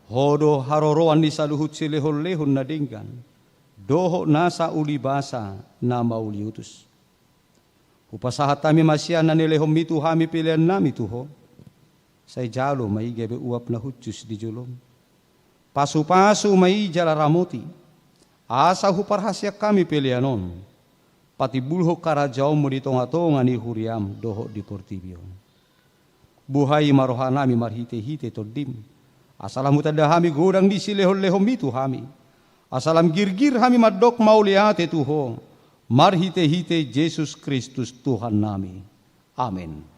Ho do haroroan ni saluhut silehonlehon na denggan dohot nasa ulibasa na mauliutus. Hupasahat hami ma sian na nilehonmi tu hami peleannami tu Ho. Sai jalo ma i gabe uap na hushus di jolom. Pasupasu ma i jala ramoti, asa huparhaseang hami pelean on patimbulhon harajaonmu di tongatonga ni huriam dohot di portibi on. Buhai ma rohanami marhitehite Tondim, asa lam hutanda hami godang ni silehonlehonmi tu hami, asa lam girgir hami mandok mauliate tu Ho marhitehite Jesus Kristus Tuhannami. Amen.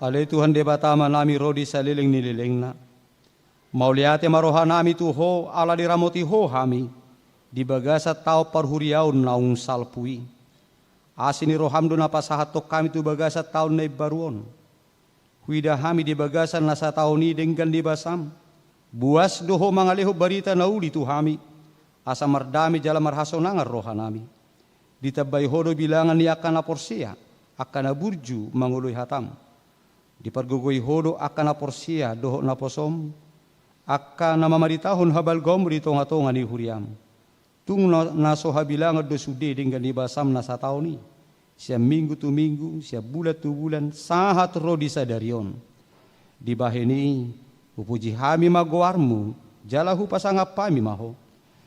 Ale Tuhan Debata Amanami ro di saleleng ni lelengna. Mauliate ma rohanami tu Ho ala diramoti Ho hami di bagasan taon parhuriaon naung salpu i. Asi ni roham do na pasahathon hami tu bagasan taon na imbaru on. Huida hami di bagasan na sataon i denggan ni basam, buas do Ho mangalehon barita na uli tu hami, asa mardame jala marhasonangan rohanami. Ditambai Ho do bilangan ni angka na porsea, angka na burju mangoloi hatam. Dipargogoi Ho do angka na porsea dohot naposom, angka na mamaritahon habalgaonmu di tongatonga ni huriam. Tung na, na so habilangan do sude denggan ni basam na sataon i, sian minggu tu minggu, sian bulan tu bulan, sahat ro di sadari on. Dibahen i, hupuji hami ma goarmu, jala hupasangap hami ma Ho.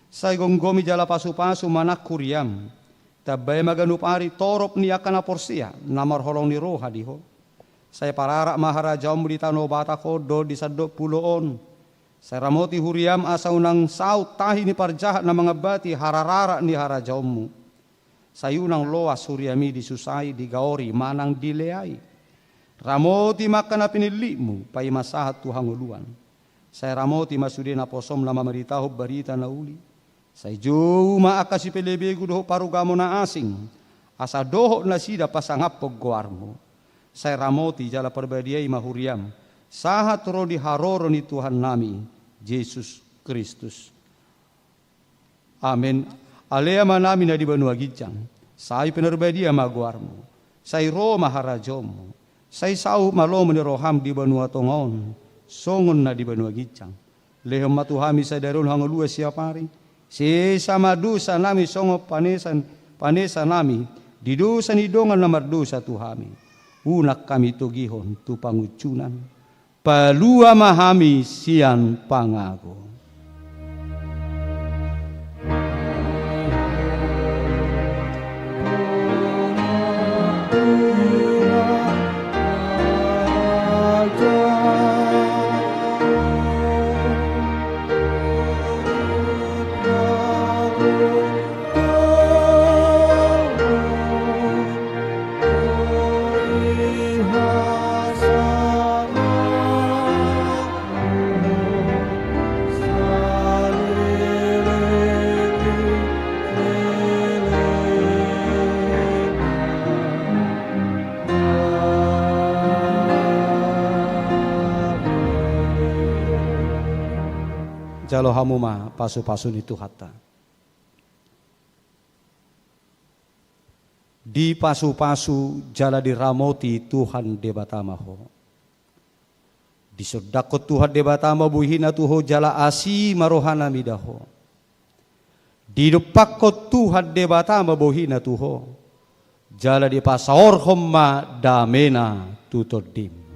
Sai gomgomi jala pasupasu ma nang huriam. Tambai ma ganup ari torop ni angka na porsea na marholong ni roha di Ho. Sai pararak ma harajaonmu di tano Batak on dohot di sandok pulo on. Sai ramoti huriam asa unang saut tahi ni parjahat na mangambati harararak ni harajaonmu. Sai unang loas huriami disusai, digaori manang dileai. Ramoti ma angka na pinillitmu paima sahat tu hangoluan. Sai ramoti ma sude naposom na mamaritahon barita na uli. Sai jou ma angka sipelebegu dohot parugamo na asing, asa dohot nasida pasangaphon goarmu. Sai ramoti jala parbadiai ma huriam, sahat ro di haroro ni Tuhannami Jesus Kristus. Amen. Ale Amanami na di banua ginjang, sai pinarbadia ma goarmu. Sai ro ma harajaonmu. Sai saut ma lomo ni roham di banua tonga on, songon na di banua ginjang. Lehon ma tu hami sadari on hangoluan siapari. Sesa ma dosanami songon panesan, panesanami di dosa ni dongan na mardosa tu hami. Unang hami togihon tu pangunjunan. Palua ma hami sian pangago. Jalo hamu ma pasupasu ni Tuhanta. Dipasupasu jala diramoti Tuhan Debata ma ho. Disondangkon Tuhan Debata ma bohina tu ho jala asi ma rohana mida ho. Didompakkon Tuhan Debata ma bohina tu ho, jala dipasaorhon ma damena tu tondim.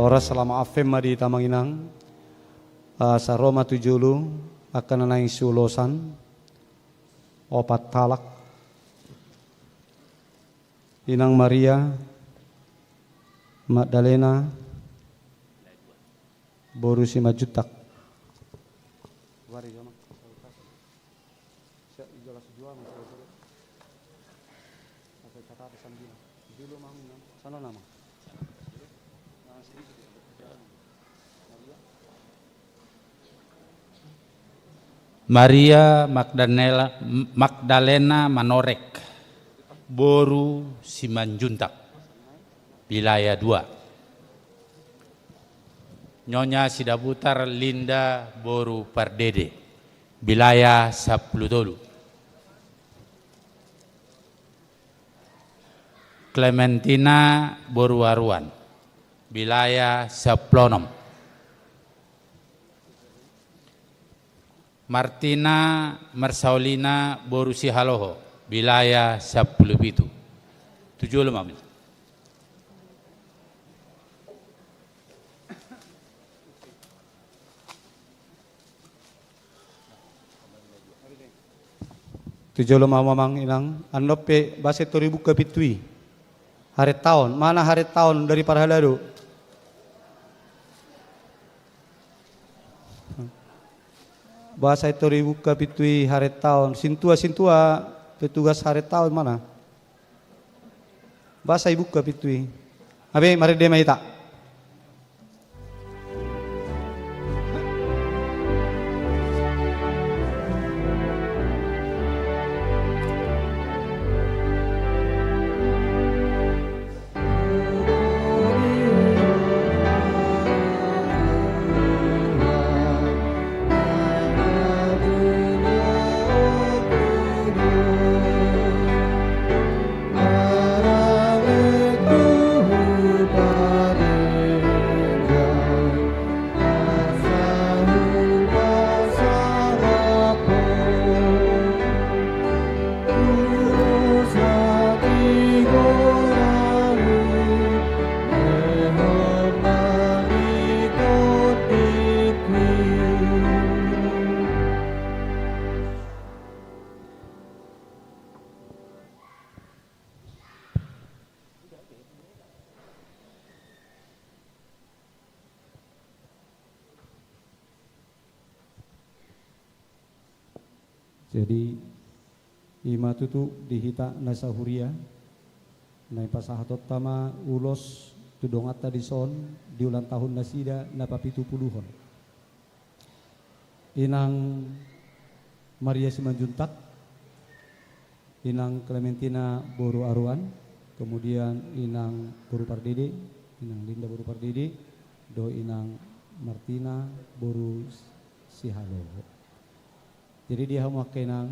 Horas, selamat Advent ma di hita amang inang. Ah, asa ro ma tu jolo Angka na naeng siulosan, opat halak. Inang Maria Magdalena boru Simanjuntak. Maria Magdalena, Magdalena Manorek, boru Simanjuntak, wilaya dua. Nyonya Sidabutar Linda boru Pardede, wilaya sampulu tolu. Klementina boru Aruan, wilaya sampulu onom. Martina Marsaulina boru Sihaloho, wilaya sampulu pitu. Tu jolo ma. Tu jolo ma hamu amang inang, annon pe boasa i tor dibuka pintu i? Harentaon, mana harentaon dari parhalado? Boasa i tor dibuka pintu i harentaon? Sintua, sintua, petugas harentaon mana? Boasa dibuka pintu i? Gabe marende ma hita. Jadi, i ma tutu di hita na sahuria, naeng pasahatonta ma ulos tu donganta dison di ulang tahun nasida na papitupuluhon. Inang Maria Simanjuntak, Inang Klementina boru Aruan, kemudian Inang boru Pardede, Inang Linda boru Pardede, dohot Inang Martina boru Sihaloho. Jadi di hamu angka inang,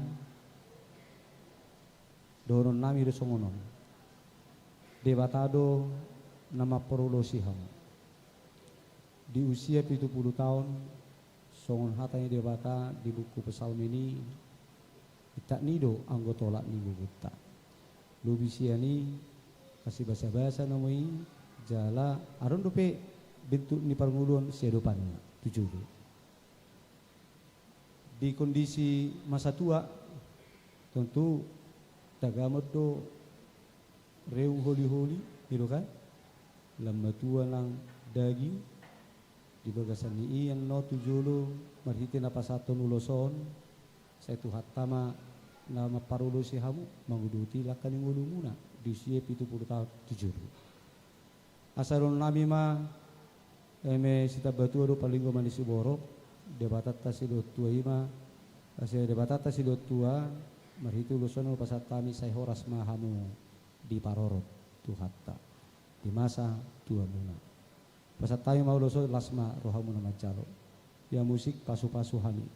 dohononnami do songon on. Debata do na mamparolosi hamu. Di usia pitu pulu taon, songon hata ni Debata di buku Psalmen i, intakni do anggo tolap ni gogonta. Lobi sian i, asi basabasa nama i, jala adong dope bentuk ni parngoluon siadopanna, tu jolo. Di kondisi masa tua, tontu tagamon do reung holi-holi, i do kan? Lam matua nang daging, di bagasan ni i annon tu jolo marhite na pasahathon ulos on, sai Tuhanta ma na mamparolosi hamu, manguduti langka ni ngolumuna, di usia pitu pulu taon tu jolo. Asa dohononnami ma, eme sitambatua do parlinggoman ni siborok, Debatanta Sidohot Tua i ma, asa Debatanta Sidohot Tua, marhite ulos on hupasahat hami sai horas ma hamu diparorot Tuhanta di masa tuamuna. Pasahat hami ma ulos on, las ma rohamuna manjalo. Ia musik, pasu-pasu hami.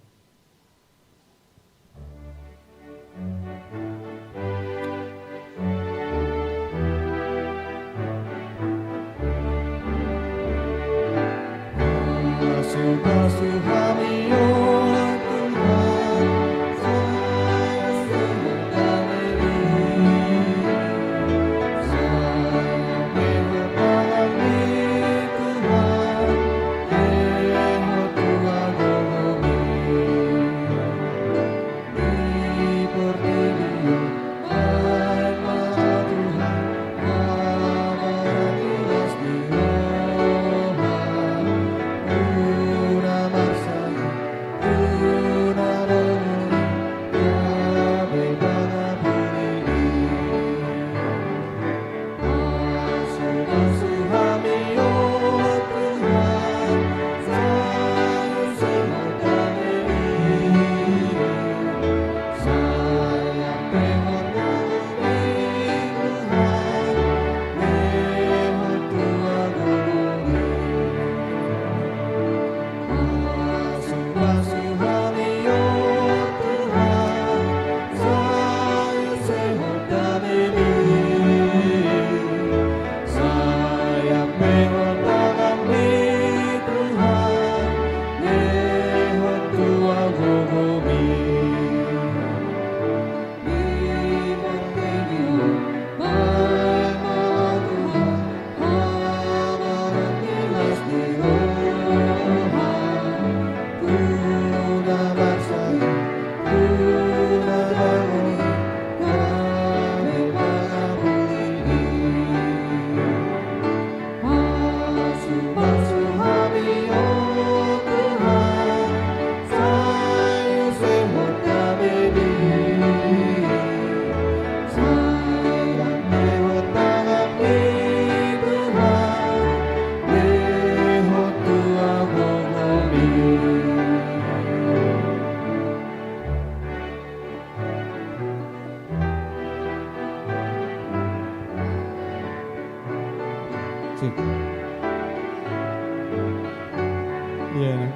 Iya, nah.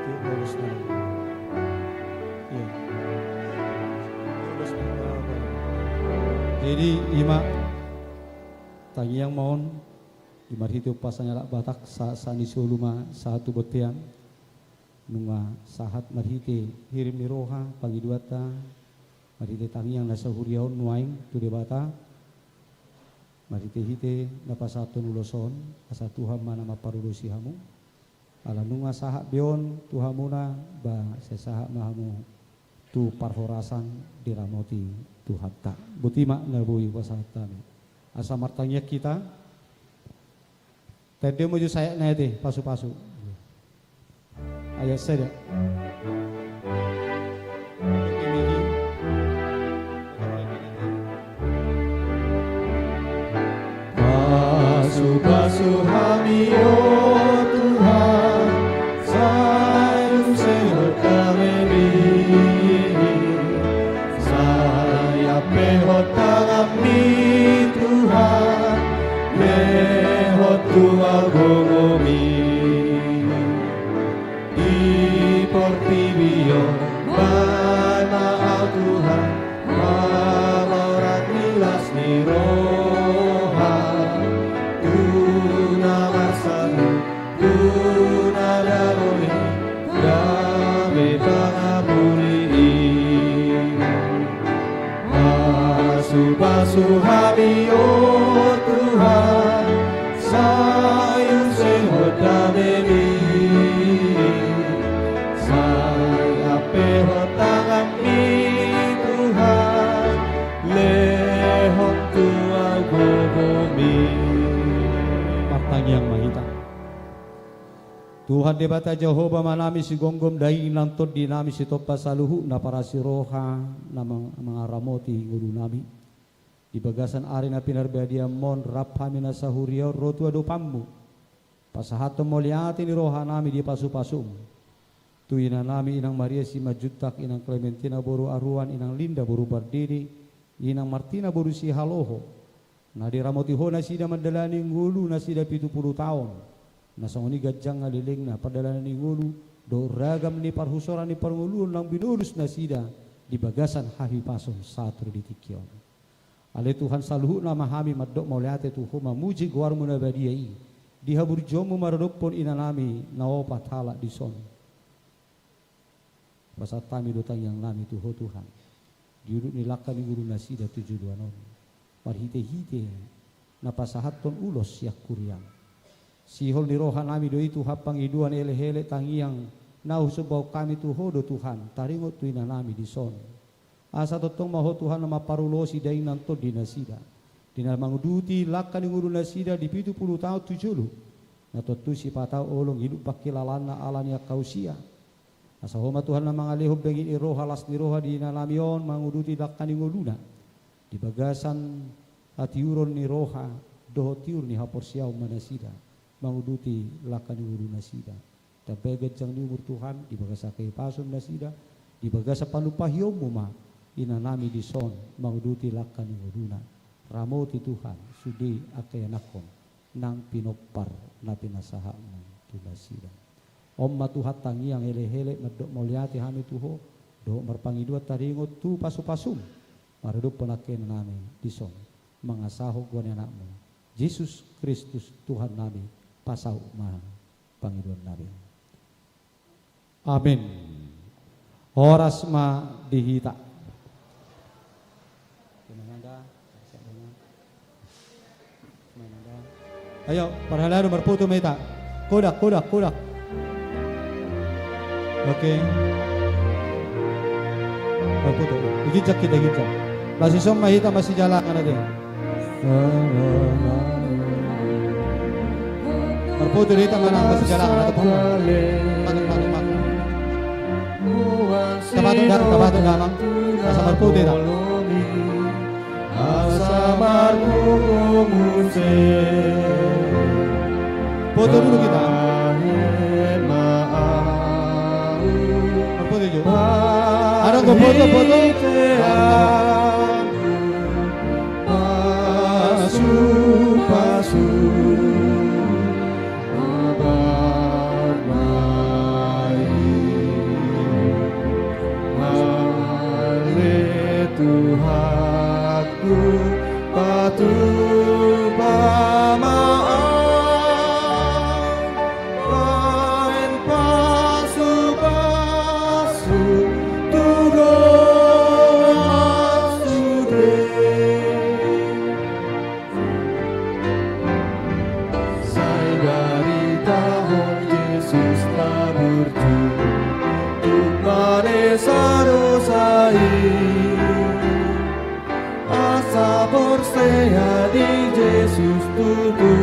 Iya, bagus, nah. Iya. Bagus, nah. Jadi, ima tangiang ma on, i marhite umpasa ni halak Batak, sa, sa ni solu ma, sahat tu bontean. Nunga sahat marhite hirim ni roha, pangidoanta, marhite tangiang na sahuria on nuaeng tu Debata, marhitehite na pasahathon ulos on, asa Tuhan ma na mamparolosi hamu. Ala nunga sahat be on tu hamuna, ba sai sahat ma hamu tu parhorasan diramoti Tuhanta. Boti ma na boi pasahat hami. Asa martangiang hita. Tende ma jo sayat na ate, pasu-pasu. Ayat sada. Pasu-pasu hami, o Tuhan, sai use hot hami. Sai ampehon tanganmi Tuhan, lehon tu au gogomi. Di portibi on, bahen ma au Tuhan, mamora ni las ni roha, tu na marsaluhut, tu na dao i, gabe pangapuli i. Pasu-pasu hami, o Tuhan, sai use hot damemi. Sai ampehon tanganmi Tuhan, lehon tu au gogomi. Martangiang ma hita. Tuhan Debata Jahowa Amanami, sigomgom daging nang tondinami, sitompa saluhutna parasi roha na mang-, mangaramoti ngolunami. Di bagasan ari na pinarbadiaon, rap hami na sahuria on ro tu adopanmu. Pasahathon mauliate ni rohanami di pasu-pasum tu inanami, Inang Maria Simanjuntak, Inang Klementina boru Aruan, Inang Linda boru Pardede, Inang Martina boru Sihaloho, na diramoti Ho nasida mandalani ngolu nasida pitu pulu taon, na songon i ganjang na lelengna pardalanan ni ngolu dohot ragam ni parhusoran ni parngoluon naung binolus nasida di bagasan hahipason sahat ro di tingki on. Ale Tuhan, saluhutna ma hami mandok mauliate tu Ho, mamuji goarmu na badia i di haburjuonmu maradophon inanami na opat halak dison. Pasahat hami do tangiangnami tu Ho Tuhan, di udut ni langka ni ngolu nasida tu joloan on, marhite-hite na pasahathon ulos sian huriam. Sihol ni rohanami do i Tuhan, pangidoan, elek-elek, tangiang na husombahon hami tu Ho do Tuhan, taringot tu inanami dison. Asa tongtong ma Ho Tuhan na mamparolosi daging nang tondi nasida di na manguduti langka ni ngolu nasida di pitu pulu taon tu jolo, na tontu sipata olong ilu pangkilalaanna ala ni angka usia. Asa Ho ma Tuhan na mangalehon bangit ni roha, las ni roha di inanami on manguduti langka ni ngoluna di bagasan hatiuron ni roha dohot tiur ni haporseaon ma nasida manguduti langka ni ngolu nasida. Tambai ganjang ni umur Tuhan di bagasan hahipason nasida, di bagasan panumpahionmu ma inanami dison manguduti langka ni ngoluna. Ramoti Tuhan sude angka ianakhon nang pinompar na pinasahatmu tu nasida. On ma Tuhan tangiang, elek-elek, mandok mauliate hami tu Ho dohot marpangidoan taringot tu pasu-pasum maradophon angka inanami dison, mangasahon goar ni anakmu Jesus Kristus Tuhannami. Pasaut ma pangidoannami. Amin. Horas ma di hita. Ayo, parhalado, marpoto ma hita. Kodak, kodak, kodak. Oke. Marpoto. Di ginjang hita, ginjang. Laos dison ma hita masijalangan ate. Marpoto do hita manang masijalangan atau pahua. Patut, patut, patut. Tapatut da, tapatut da, Amang. Asa marpoto hita. Asa marpoto muse. Poto dulu hita. Marpoto jo. Adong do poto, poto. Pasu. Tuhanku, patupa ma au, baen pasupasu tu goar sude. Sai baritahon Jesus na burju, tung manesa dosa i. Asa porsea di Jesus tutu